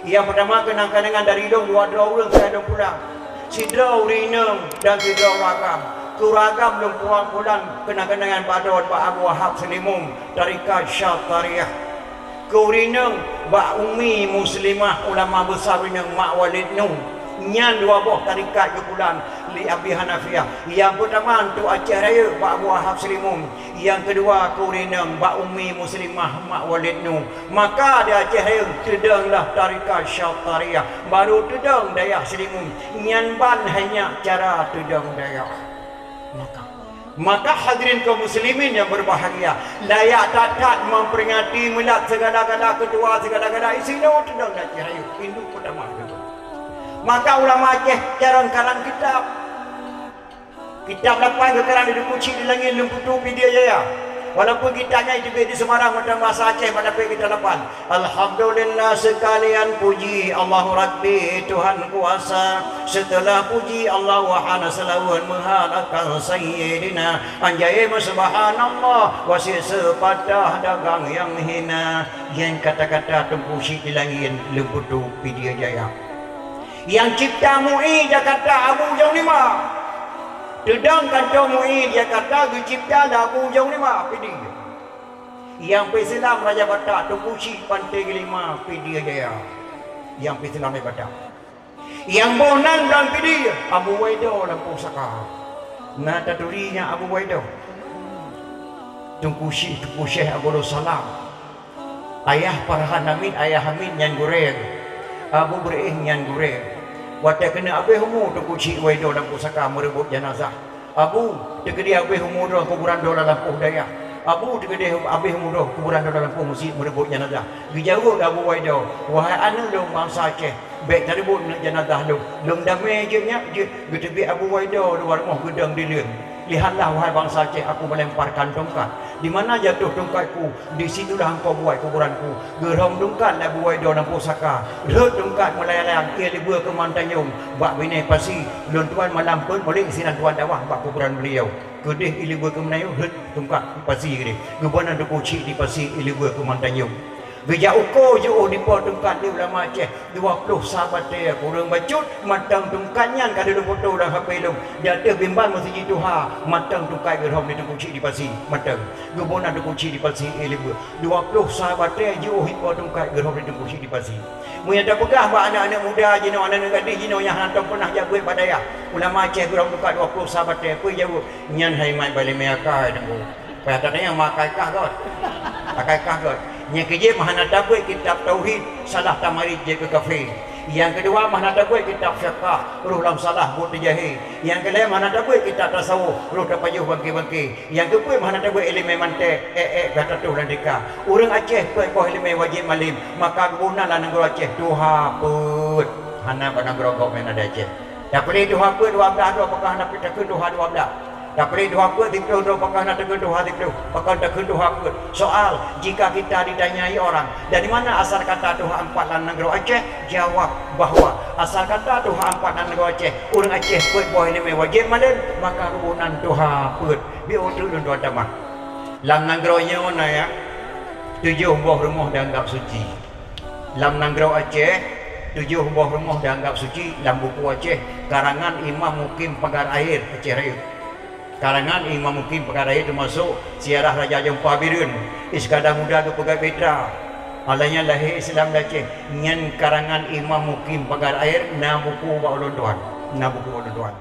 Nyang peurtama keunang-keunangan dari lôn dua droe ureuëng, ka lôn pulang. Sidroe ureueng inong dan sidroe ureueng agam. Keu ureueng agam lôn pulang-pulang keunan-keunan bak droe bak Abu Wahab Seulimeum, tarekat Syatariah. Keu ureueng inong bak Ummi Muslimah, ulama besar ureueng inong Mak Walid Nu. Nyan dua boh tarekat geupulang lé Abi Hanafiah. Nyang peutama Teungku Aceh Rayeuk bak Abu Wahab Seulimeum. Nyang keudua keu ureueng inong bak Ummi Muslimah Mak Walid Nu. Maka di Aceh Rayeuk teudong lah tarekat Syatariah, barô teudong dayah Seulimeum, nyan ban hai nyak cara teudong dayah. Maka, maka hadirin kaum muslimin yang berbahagia, layak that-that memperingati milad segala-gala ketua, segala-gala isinoe teudong di Aceh Rayeuk, induk peutama teudong. Maka ulama Aceh jarang karang kitab. Kitab lapan geukarang di Teungku Chik di Langit Lôn Putu Pidie Jaya. Walaupun kitab nyan teubiet di Semarang meunan bahasa Aceh, meunan pih kitab lapan. Alhamdulillah, seukalian puji Allahu Rabbi Tuhan kuasa. Seuteulah puji Allah, wahana seulaweuet meuharakan Sayyidina. Anjai meusubhanallah, wasiet seupatah dagang nyang hina. Nyan kata-kata Teungku Chik di Langit Lôn Putu Pidie Jaya. Nyang cipta MUI Jakarta Abu Jong Lima. Teudong kantô MUI Jakarta geucipta lé Abu Jong Lima, Pidie. Nyang peuseulam Raja Batak Teungku Chik Panté Geulima, Pidie Jaya. Nyang peuseulam Raja Batak. Nyang boh nan lam Pidie, Abu Waido lam Pusaka. Na taturi nyan Abu Waido. Teungku Chik, Teungku Syekh Abdul Salam. Ayah Farhan Hamid, Ayah Hamid nyan gurée, Abu Beureueh nyan gurée. Watée keuneuk abéh umu Teungku Chik Waido lam pusaka meureubot janazah. Abu, teukeudi abéh umu droe kuburan droe lam lampôh dayah. Abu, teukeudi abéh umu droe kuburan droe lam lampôh meuseujid meureubot janazah. Geujaweueb lé Abu Waido, "Wahai aneuk lôn bansa Aceh, bék tareubot neuk janazah lôn. Lôn damé jeuet nyak jeuet." Geuteubiet Abu Waido luwa rumoh geudong dileuen. "Lihatlah, wahai bansa Aceh, aku melemparkan tongkat. Di mana jatuh tongkatku, di situlah engkau buat kuburanku." Geurhom tongkat lé Abu Waido lam pusaka. Rhot tongkat meulayang-layang, ie libeue keu mantanyong bak binéh pasi. Lôn tuan malam peuet mulek sinan tuan dakwah bak kuburan beliau. Keudeh ie libeue keu mantanyong, rhot tongkat di pasi keudeh. Geuboh nan Teungku Chik di pasi ie libeue keu mantanyong. Geujak uko jiôh dipo tongkat lé ulama Aceh. Dua ploh sa batée kureueng bacut, mantong tungkat nyan ka lôn foto lam H P lôn. Di ateueh bimbang meuseujid tuha, mantong tungkat geurhom lé Teungku Chik di pasi, mantong. Geuboh nan Teungku Chik di pasi, ie libeue. Dua ploh sa batée jiôh ipo tungkat geurhom lé Teungku Chik di pasi. Meunyoe tapeugah bak aneuk-aneuk muda jinoe, aneuk-aneuk gadih jinoe nyang hana tom peunah jak beuet bak dayah, ulama Aceh geurhom tungkat dua ploh sa batée, peue jaweueb? Nyan hai mat balimé akai, Teungku. Payah tatanyong ma akai kah göt. Akai kah göt. Nyang keujeuet meuhana tabeuet kitab tauhid, salah tamarit jeuet keu kafé. Nyang keudua meuhana tabeuet kitab fiqah, roh lam salah buet teujahé. Nyang keulhée meuhana tabeuet kitab tasawuf, roh tapajoh bangké-bangké. Nyang keupeuet meuhana tabeuet iéleumé manték, ék-ék gata toh lam tika. Ureuëng Aceh peuet boh iéleumé wajéb malém, maka geuboh nan lam nanggroe Aceh tuha peuet. Hana bak nanggroe gob nyang na di Aceh. Tapeulé tuha peuet dua blah droe, pakon hana takheun tuha dua blah. Tapeulé tuha peuet siplôh droe, pakon hana takheun tuha siplôh, pakon takheun tuha peuet. Soal, jika kita ditanyai orang, "Dari mana asal kata tuha empat lam nanggroe Aceh?" Jawab bahwa asal kata tuha empat lam nanggroe Aceh, ureuëng Aceh peuet boh iéleumé wajéb malém, maka geuboh nan tuha peuet. Beu uteuk lôn tuan tamah. Lam nanggroe nyoe na, ya, tujoh boh rumoh dianggap suci. Lam nanggroe Aceh, tujoh boh rumoh dianggap suci lam buku Aceh, karangan Imam Mukim Pagar Air, Aceh Rayeuk. Karangan Imam Mukim Pagar Air teumasok siarah Raja Jompa Bireuen, Iskandar Muda geupeugah petra. Alah nyan lahé Islam di Aceh, nyan karangan Imam Mukim Pagar Air na buku bak ulôn tuan, na buku bak ulôn tuan.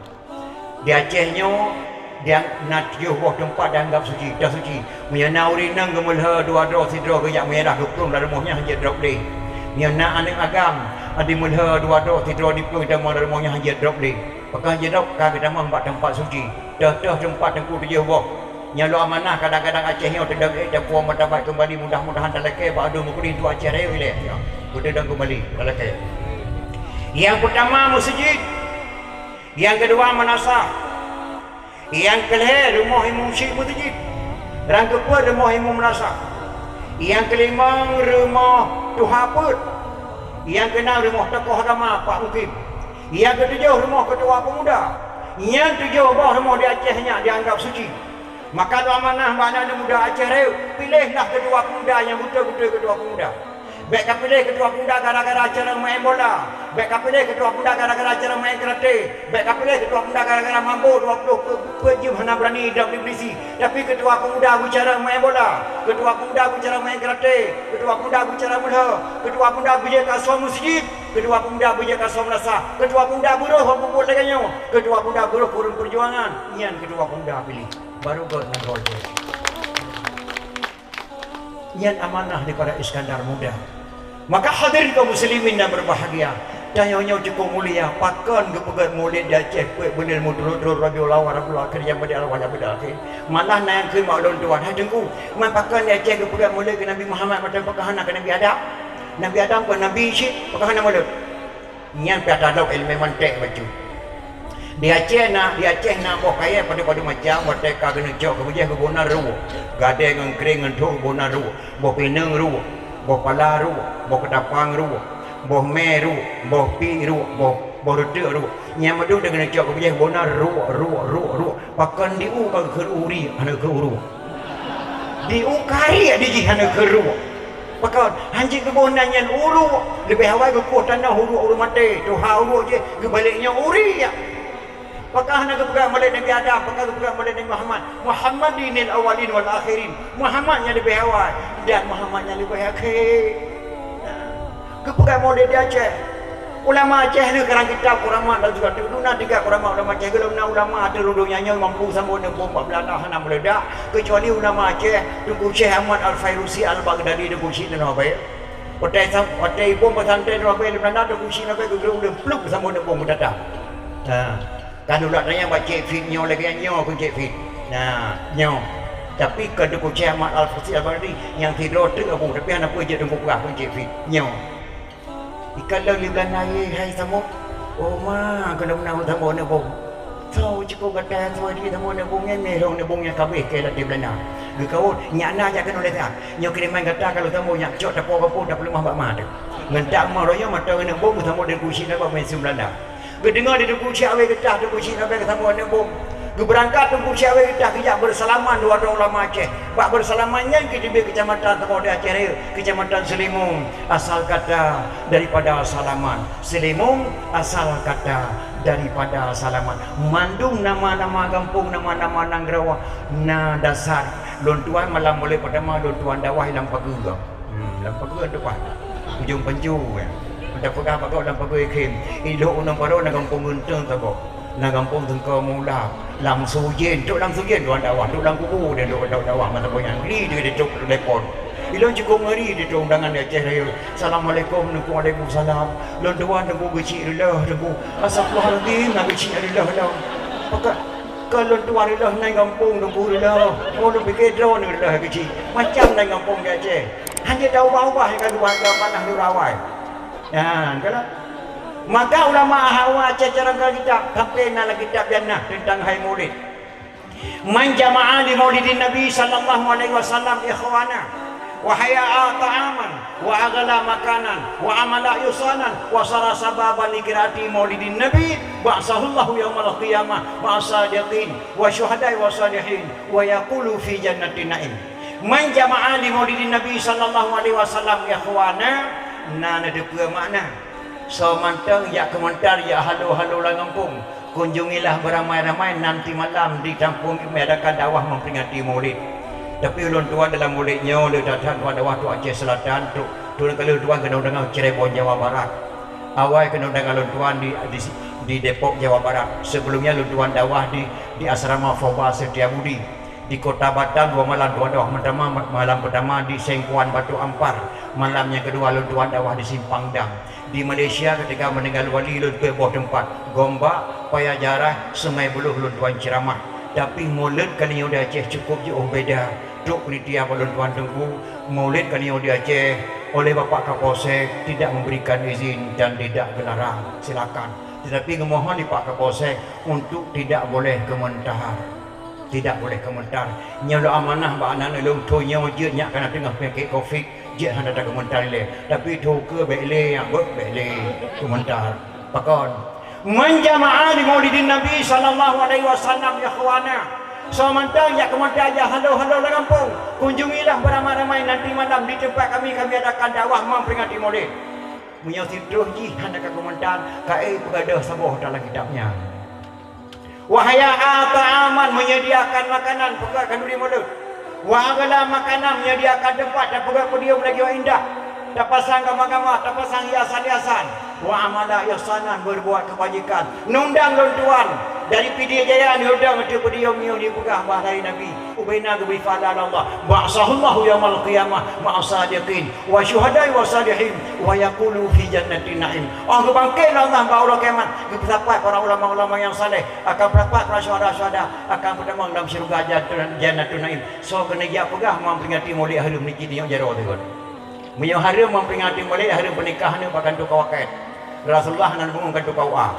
Di Aceh nyoe, di, na tujoh boh teumpat dianggap suci, teuh suci. Meunyoe na ureuëng inong geumeulhö dua droe sidroe geujak meuiédah geuplueng lam rumoh nyan hanjeuet drob lé. Meunyoe na aneuk agam, a, dimeulhö dua droe sidroe diplueng tamong lam rumoh nyan hanjeuet drob lé. Pakon hanjeuet drob, ka geutamong bak teumpat suci. Teuh-teuh teumpat teungku tujoh boh. Nyan lôn amanah kadang-kadang Aceh nyoe teudong ék tapuwoe martabat keumbali, mudah-mudahan talakée bak adoe meukeudeh Teungku Aceh Rayeuk ilée nyoe. Geuteudong keumbali talakée. Nyang peutama meuseujid. Nyang keudua meunasah. Nyang keulhée rumoh imum syik meuseujid. Nyang keupeuet rumoh imum meunasah. Nyang keulimong rumoh tuha peuet. Nyang keunam rumoh tokoh agama Pak Mukim. Nyang keutujoh rumoh keutua peumuda. Nyan tujoh boh rumoh di Aceh nyan dianggap suci. Maka lôn amanah bak aneuk muda Aceh Rayeuk, piléhlah keutua peumuda nyang beutôi-beutôi keutua peumuda. Bék kapiléh keutua pemuda gara-gara cara main bola. Bék kapiléh keutua pemuda gara-gara cara main karate. Bék kapiléh keutua pemuda gara-gara mabôk dua ploh peuet jeuem hana beurani idrop di polisi. Tapi keutua pemuda beucara main bola. Keutua pemuda beucara main karate. Keutua pemuda beucara meulhö. Keutua pemuda beujeuet keu asoe meuseujid. Keutua pemuda beujeuet keu asoe meulasah. Keutua pemuda beurôh bak buet lagée nyoe. Keutua pemuda beurôh ureuëng peujuangan. Nyan keutua pemuda piléh. Barô gét nanggroe jih. Nyan amanah daripada Iskandar Muda. Maka hadirin kaum muslimin yang berbahagia, tanyoe nyoe cukup mulia, pakon geupeugét Maulid di Aceh peuet buleuen meuturot-turot Rabiul Awal, Rabiul Akhir, Jamadil Awal, Jamadil Akhir. Malah na nyang kheun bak ulôn tuan, "Hai Teungku, man pakon di Aceh geupeugét Maulid keu Nabi Muhammad, mantong pakon hana keu Nabi Adam? Nabi Adam kon nabi cit, pakon hana Maulid?" Nyan pih ata lom ileumèe mantek bacut. Di Aceh na, di Aceh na boh kayèe padum-padum macam, watèe ka geuneucok keu beujèh geuboh na ruweuek. Gadèe ngon kréng ngon thôk geuboh na ruweuek. Boh pineung ruweuek, boh pala ruweuek, boh keutapang ruweuek, boh mè ruweuek, boh pi ruweuek, boh, boh reuteuk ruweuek. Nyan mandum geuneucok keu beujèh geuboh na ruweuek, ruweuek, ruweuek, ruweuek. Pakon di u ka geukheun uri, hana geukheun uruek. Di u kariek di jih hana geukheun ruweuek. Pakon, hanjeuet geuboh na nyan uruek, leubeh awai geukoh tanoh uruek ureueng maté, tuha uruek jih, geubalek nyoe uri, ya. Pakon hana geupeugah Maulid Nabi Adam, pakon geupeugah Maulid Nabi Muhammad. Muhammadinil awwalin wal akhirin. Muhammad nyang leubeh awai dan Muhammad nyang leubeh akhé. Geupeugah Maulid di Aceh. Ulama Aceh lheueh karang kitab, kuramat dan juga teuduna tiga kuramat ulama Aceh. Golom na ulama ateueh rundung nyan nyoe mampu sambot neubom bak Beulanda hana meuledak, keucuali ulama Aceh, Teungku Syekh Ahmad Al-Fairusi Al-Baghdadi, Teungku Syekh Nurul Habaib. Watèe sam-, watèe ibom pesantren Nurul Habaib di Beulanda, Teungku Syekh Nurul Habaib geugeuruek udeueng pluek sambot neubom meutatap. Ha. Kan ulak tanyong bak Cek Fit nyoe lagèe nyoe keu Cek Fit. Nah, nyoe. Tapi keu Teungku Syekh Ahmad Al-Fairusi Al-Baghdadi nyang sidroe teuk aku, tapi hana peue jeuet Teungku peugah keu Cek Fit. Nyoe. Ikalon di Beulanda ye hai sambot. Oh ma, keuneuk na sambot neubom. Soe cukôp gata soe di sambot neubom nyan, nyoe neubom nyang ka abéh keu lat di Beulanda. Geukawot, nyak na jak keunoe lé that. Nyoe kiriman gata ka lôn sambot nyak cok tapo gapo tapeuleumah bak ma teuh. Ngon tak ma roh nyoe mata keuneuk bom sambot di Teungku Syekh Nurul Habaib meusu Beulanda. Geudeungoe di Teungku Syekh Awe Geutah, Teungku Syekh Awe Geutah meuneubong. Geubeurangkat Teungku Syekh Awe Geutah geujak beusalaman dua droe ulama Aceh. Bak beusalaman nyan geuteubiet Keucamatan Saboh di Aceh Rayek, Keucamatan Seulimong, asal kata daripada salaman. Seulimong asal kata daripada salaman. Mandum nama-nama gampông, nama-nama nanggroe na dasar. Lôn tuan malam Maulid peutama lôn tuan dakwah lam pageue. Hmm, lam pageue tu bah. Ujong Panju, ya. Meunan peugah bak gob lam pageue ikhém. Ilok u Nong Paro na gampông Geunteng saboh. Na gampông Teungku Mula. Lam Sujen, trok lam Sujen tuan dakwah, trok lam kubu dia trok dakwah masa boh nyan. Ngeri dia trok telepon. Ilôn cukup ngeri dia trok undangan di Aceh Rayek. Assalamualaikum, Teungku. Waalaikumsalam. Lôn tuan Teungku geuchik reuloh, Teungku. Astagfirullahalazim, na geuchik reuloh lom. Pakat ka lôn tuan reuloh nan gampông Teungku reuloh. Oh, lôn pike droeneuh reuloh geuchik. Macam nan gampông di Aceh. Hana taubah-ubah nyang ka geuba-, geuba panah lôn rawai. Nyan, kan? Maka ulama hawa Aceh carông ka kitab, sampai na lam kitab nyan na teuntang hai Maulid. Man jama'a li maulidin Nabi sallallahu alaihi wasallam ikhwana, wa hayya'a ta'aman, wa aghala makanan, wa amala ihsanan, wa sara sababan li qiraati maulidin Nabi, ba'atsahullahu yaumal qiyamah ma'a siddiqin, wa syuhada'i wa shalihin, wa yaqulu fi jannatin na'im. Man jama'a li maulidin Nabi sallallahu alaihi wasallam ikhwana, na neuteupeue makna. Soe mantong jak keumeuntar, jak halo-halo lam gampông. Kunjungilah beramai-ramai, nanti malam di gampông mengadakan dakwah memperingati Maulid. Tapi ulôn tuan dalam Maulid nyoe le that-that tuan dakwah trok Aceh Selatan, trok, trok ka lheueh tuan keuneuk deungoe Cirebon, Jawa Barat. Awai keuneuk deungoe lôn tuan di, di, di Depok, Jawa Barat. Sebelum nyan lôn tuan dakwah di, di asrama Foba Setiabudi. Di Kota Batam dua malam tuan dakwah, pertama, malam pertama di Sengkuan Batu Ampar, malam nyang keudua lôn tuan dakwah di Simpang Dam. Di Malaysia ketika meninggal wali lôn tuan boh teumpat, Gombak, Paya Jarah, Sungai Buloh lôn tuan ceramah. Tapi Maulid kali nyoe di Aceh cukup jiôh beda. Trok panitia bak lôn tuan Teungku, Maulid kali nyoe di Aceh oleh Bapak Kapolsek tidak memberikan izin dan tidak gelarang. Silakan. Tetapi ngemohon di Pak Kapolsek untuk tidak boleh komentar. Tidak boleh komentar. Nyoe lôn amanah bak aneuk lôn, tho nyoe jeuet nyak kana teungoh peunyakét covid, jeuet hana takomentar ilèe. Tapi tho keu bèk lé, nyak beuet bèk lé komentar. Pakon? Man jama'a li maulidin Nabi sallallahu alaihi wasallam ikhwana, Soe mantong jak keumantöng jak halo-halo lam gampông, kunjungilah beramai-ramai nanti malam di tempat kami, kami adakan dakwah memperingati Maulid. Meunyoe sidroe jih hana ka keumantöng, ka ék peugadôh saboh dalam kitab nyan. Wa hayya'a ta'aman, menyediakan makanan peugöt khanduri Maulid. Wa aghla makanan, menyediakan tempat dan peugöt podium lagèe indah. Tapasang gama-gama, tapasang hiasan-hiasan. Wa amala ihsanan, berbuat kebajikan. Nundang lôn tuan dari Pidie Jaya, nundang untuk podium nyoe dipeugah bahwa Nabi ubena geubri pahala lé Allah. Ba'atsahullahu yaumal qiyamah ma'as sadiqin wa syuhada'i wa salihin wa yaqulu fi jannatin na'im. Oh geubangkét lé Allah bak uroe kiamat, geupeusapat para ulama-ulama nyang saleh, akan peusapat para syuhada-syuhada, akan peutamong dalam syeuruga jannatun, jannatun na'im. Soe keuneuk jak peugah memperingati Maulid hareuem niki nyoe jaroe teuh. Meunyoe hareuem memperingati Maulid, hareuem peunikah aneuk bak kantô K W K. Rasulullah hana bangun kantô K U A.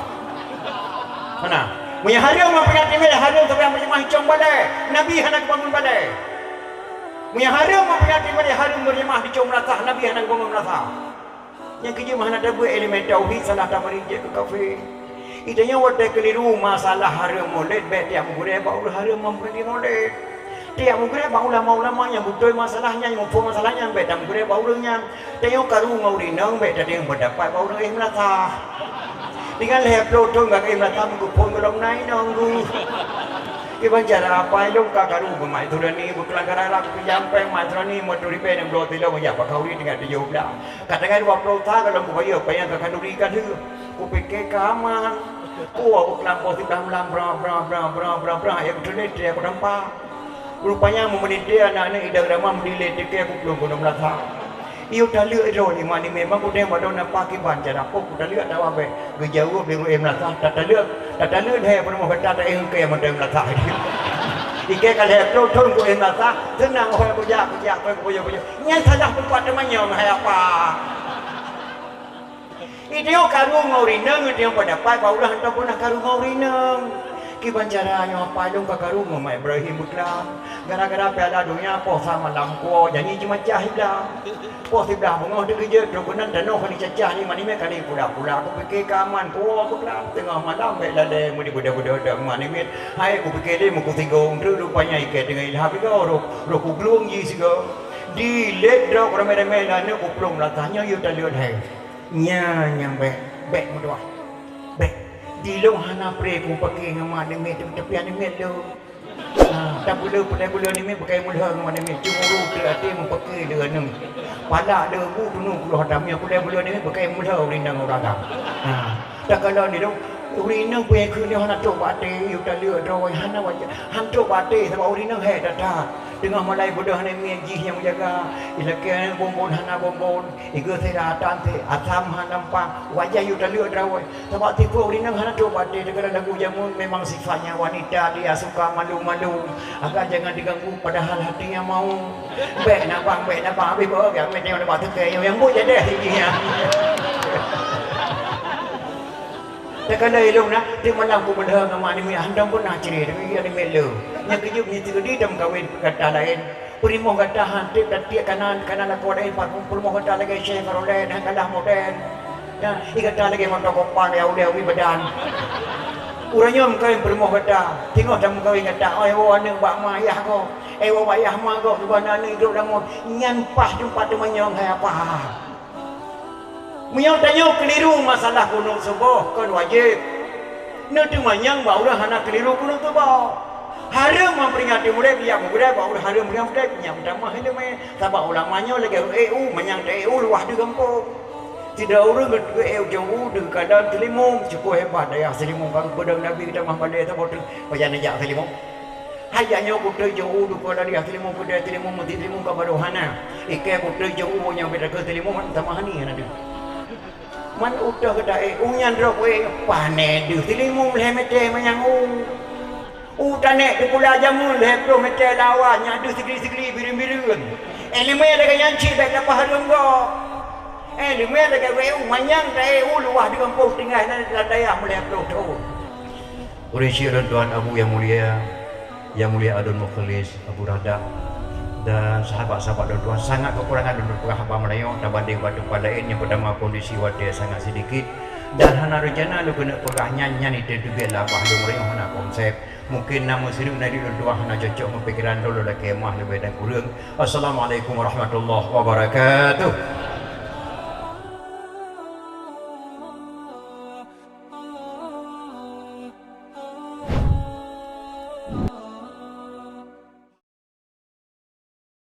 Hana. Meunyoe hareuem memperingati Maulid, hareuem sabe berjemaah di cong balè. Nabi hana geubangun balè. Meunyoe hareuem memperingati Maulid, hareuem berjemaah di cong meulasah. Nabi hana geubangun meulasah. Nyang keujeuet meuhana tabeuet ileumèe tauhid, salah tamari jeuet keu kafé. Geutanyoe watèe keuliru masalah hareuem Maulid, bèk tajak meugurèe bak ureueng hareuem memperingati Maulid. Tajak meugurèe bak ulama-ulama nyang beutôi masalah nyan, nyang muphom masalah nyan, bèk tameugurèe bak ureueng nyan. Tanyoe karu ngon ureueng inong, bèk tateueng peundapat bak ureueng éh meulasah. Dengan lhèe ploh thôn ka éh meulasah meukeupon gohlom na inong geuh. Kiban cara apai lôn ka karu ngon Mak Turani, beukeulangkaran rab keu jampéng Mak Turani, Mak Turani bèk neubloe tilong jak bak khanduri tinggai tujoh blah. Ka tinggai dua ploh thôn gohlom kubayeue, panyang ka khanduri ka lheueh. Kupike ka aman. Kuwoe beukeulampôh siblah malam, bra, bra, bra, bra, bra, bra, ya beutôi lé, ya kudampa. Rupanya meumeulinté aneuk-aneuk idang ramah meudilé tikée kuplueng gunong meulasa. Iyue taleuek droe lima nimé bang udeb badon napa kiban cara poh kutaleuek tawa bèk. Geujaweueb lé ru'éh meulasa, tataleuek, tataleuek lhèe peurumoh gata taéh engkée mantong meulasa. Ikée ka lhèe ploh thôn kuéh meulasa, seunang oh kujak, kujak, kujak, kujak. Nyan salah teumpat teumanyong hai apa. Idéh karu ngon ureueng inong, idéh peundapat bak ulah hana peunah karu ngon ureueng inong. Kiban cara nyoe apa lôn ka karu ngon Mak Ibrahim Beuklam. Gara-gara Piala Donya poh sa malam kuwoe janji jeumacah siblah. Poh siblah beungoh teugeujeuet, trok keunan tanoh kali cacah ni manimé kali pula-pula. Kupike ka aman kuwoe Beuklam. Teungoh malam bèk lalée meudi beudôh-beudôh dak manimé. Hai kupike lé meukusigong treuk rupanya ikée teungoh ilham igoe roh, roh kuglueng jih sigoe. Dilét droe ramé-ramé laneuk kuplueng meulasa nyoe yue taleuek hai. Nyan nyang bèk, bèk meutuah. Bèk. Di lôn hana pré kupake ngon mak namiet, tapi namiet lôn. Ha, tapeuleueh peureulèe buleuen namiet beukai meulheueng ngon namiet. Cemburu teuh até meupake lé aneuk. Palak lé bu tunu puluh ata miet peureulèe buleuen namiet beukai meulheueng ureueng inong ureueng agam. Ha, takalon di lôn, ureueng inong peuet kheun nyoe hana trok bak até, yue taleuek droe, hana wajah, hana trok bak até, sabab ureueng inong hék that-that. Teungoh malai beudôh namiet jih nyang meujaga, ilakée bonbon hana bonbon. Igoe sira atan asam hana mpang, wajah yue taleuek droe. Sabab tipe ureueng inong hana trok bak até, deungon lagu jameun memang sifatnya wanita, dia suka malu-malu. Agar jangan diganggu padahal hatinya mau. Bèk na bang, bèk na bang, habéh beuh, ya, meunan bak teukai, nyang buet jadeh siji nyan. Takalon ilôn na, di malam kumeulheueng ngon mak namiet, hantom pernah cre, tapi ya namiet lôn. Nyang keujeuet nyan sigeudi tameukawen gata laén. Peurumoh gata han treb tatiek kanan, kanan lakoe laén, pat peurumoh gata lagèe Syekh Farolain han kalah model. Ya, i gata lagèe moto kompa ya ulèe wi badan. Uroe nyoe meukawen peurumoh gata, singoh tameukawen gata, oh, woe aneuk bak ma ayah gob, eh, woe bak ayah ma gob, dua aneuk droe lamon, nyan paih teumpat teumanyong hai apa. Meunyoe tanyoe keuliru masalah kunut suboh kon wajéb. Neuteumanyong bak ureueng hana keuliru kunut suboh. Hareuem memperingati mulod, bijak meugurai bak ureueng hareuem memperingati mulod, nyan meutamah ileumèe. Sabab ulama nyoe lagèe ureueng ék u, manyang ta ék u luwah deuh gampông. Sidroe ureueng geuék u jong u deuh kalon Seulimeum, syukur hebat dayah Seulimeum ka geupeudong Nabi geutamah balèe saboh teuk pajan neujak Seulimeum. Hai jak nyoe kuteuk jong u dukon ladiah Seulimeum keudè Seulimeum meuti Seulimeum ka barô hana. Ikèe kuteuk jong u nyang beda keu Seulimeum sama hani hana deuh. Man utoh geuda ék u nyan droe kuék pane deuh Seulimeum lhèe mètè manyang u. U tanèk teupula jameun lhèe ploh mètè lawa nyan deuh sigli-sigli bireuen-bireuen. Ileumèe lagèe nyan cit bèk tapeuhareuem gob. Ileumèe lagèe wéu manyang ta ék u luwah di gampông tinggai nan lam dayah meulhèe ploh thôn. Ureueng syik lôn tuan Abu nyang mulia, nyang mulia Adun Mukhlis, Abu Rahdah, dan sahabat-sahabat lôn tuan, sangat keukurangan lôn peugah haba meurayeuk tabandéng bak teumpat laén. Nyang peutama kondisi watèe sangat sidikit dan hana reuncana lôn keuneuk peugah nyan, nyan iteunteubiet lam babah lôn meurayeuk hana konsep. Mungken na meusidroe na di lôn tuah hana cocok ngon pikeran lôn, lôn lakée meuah leubeh dan kureueng. Assalamualaikum warahmatullahi wabarakatuh.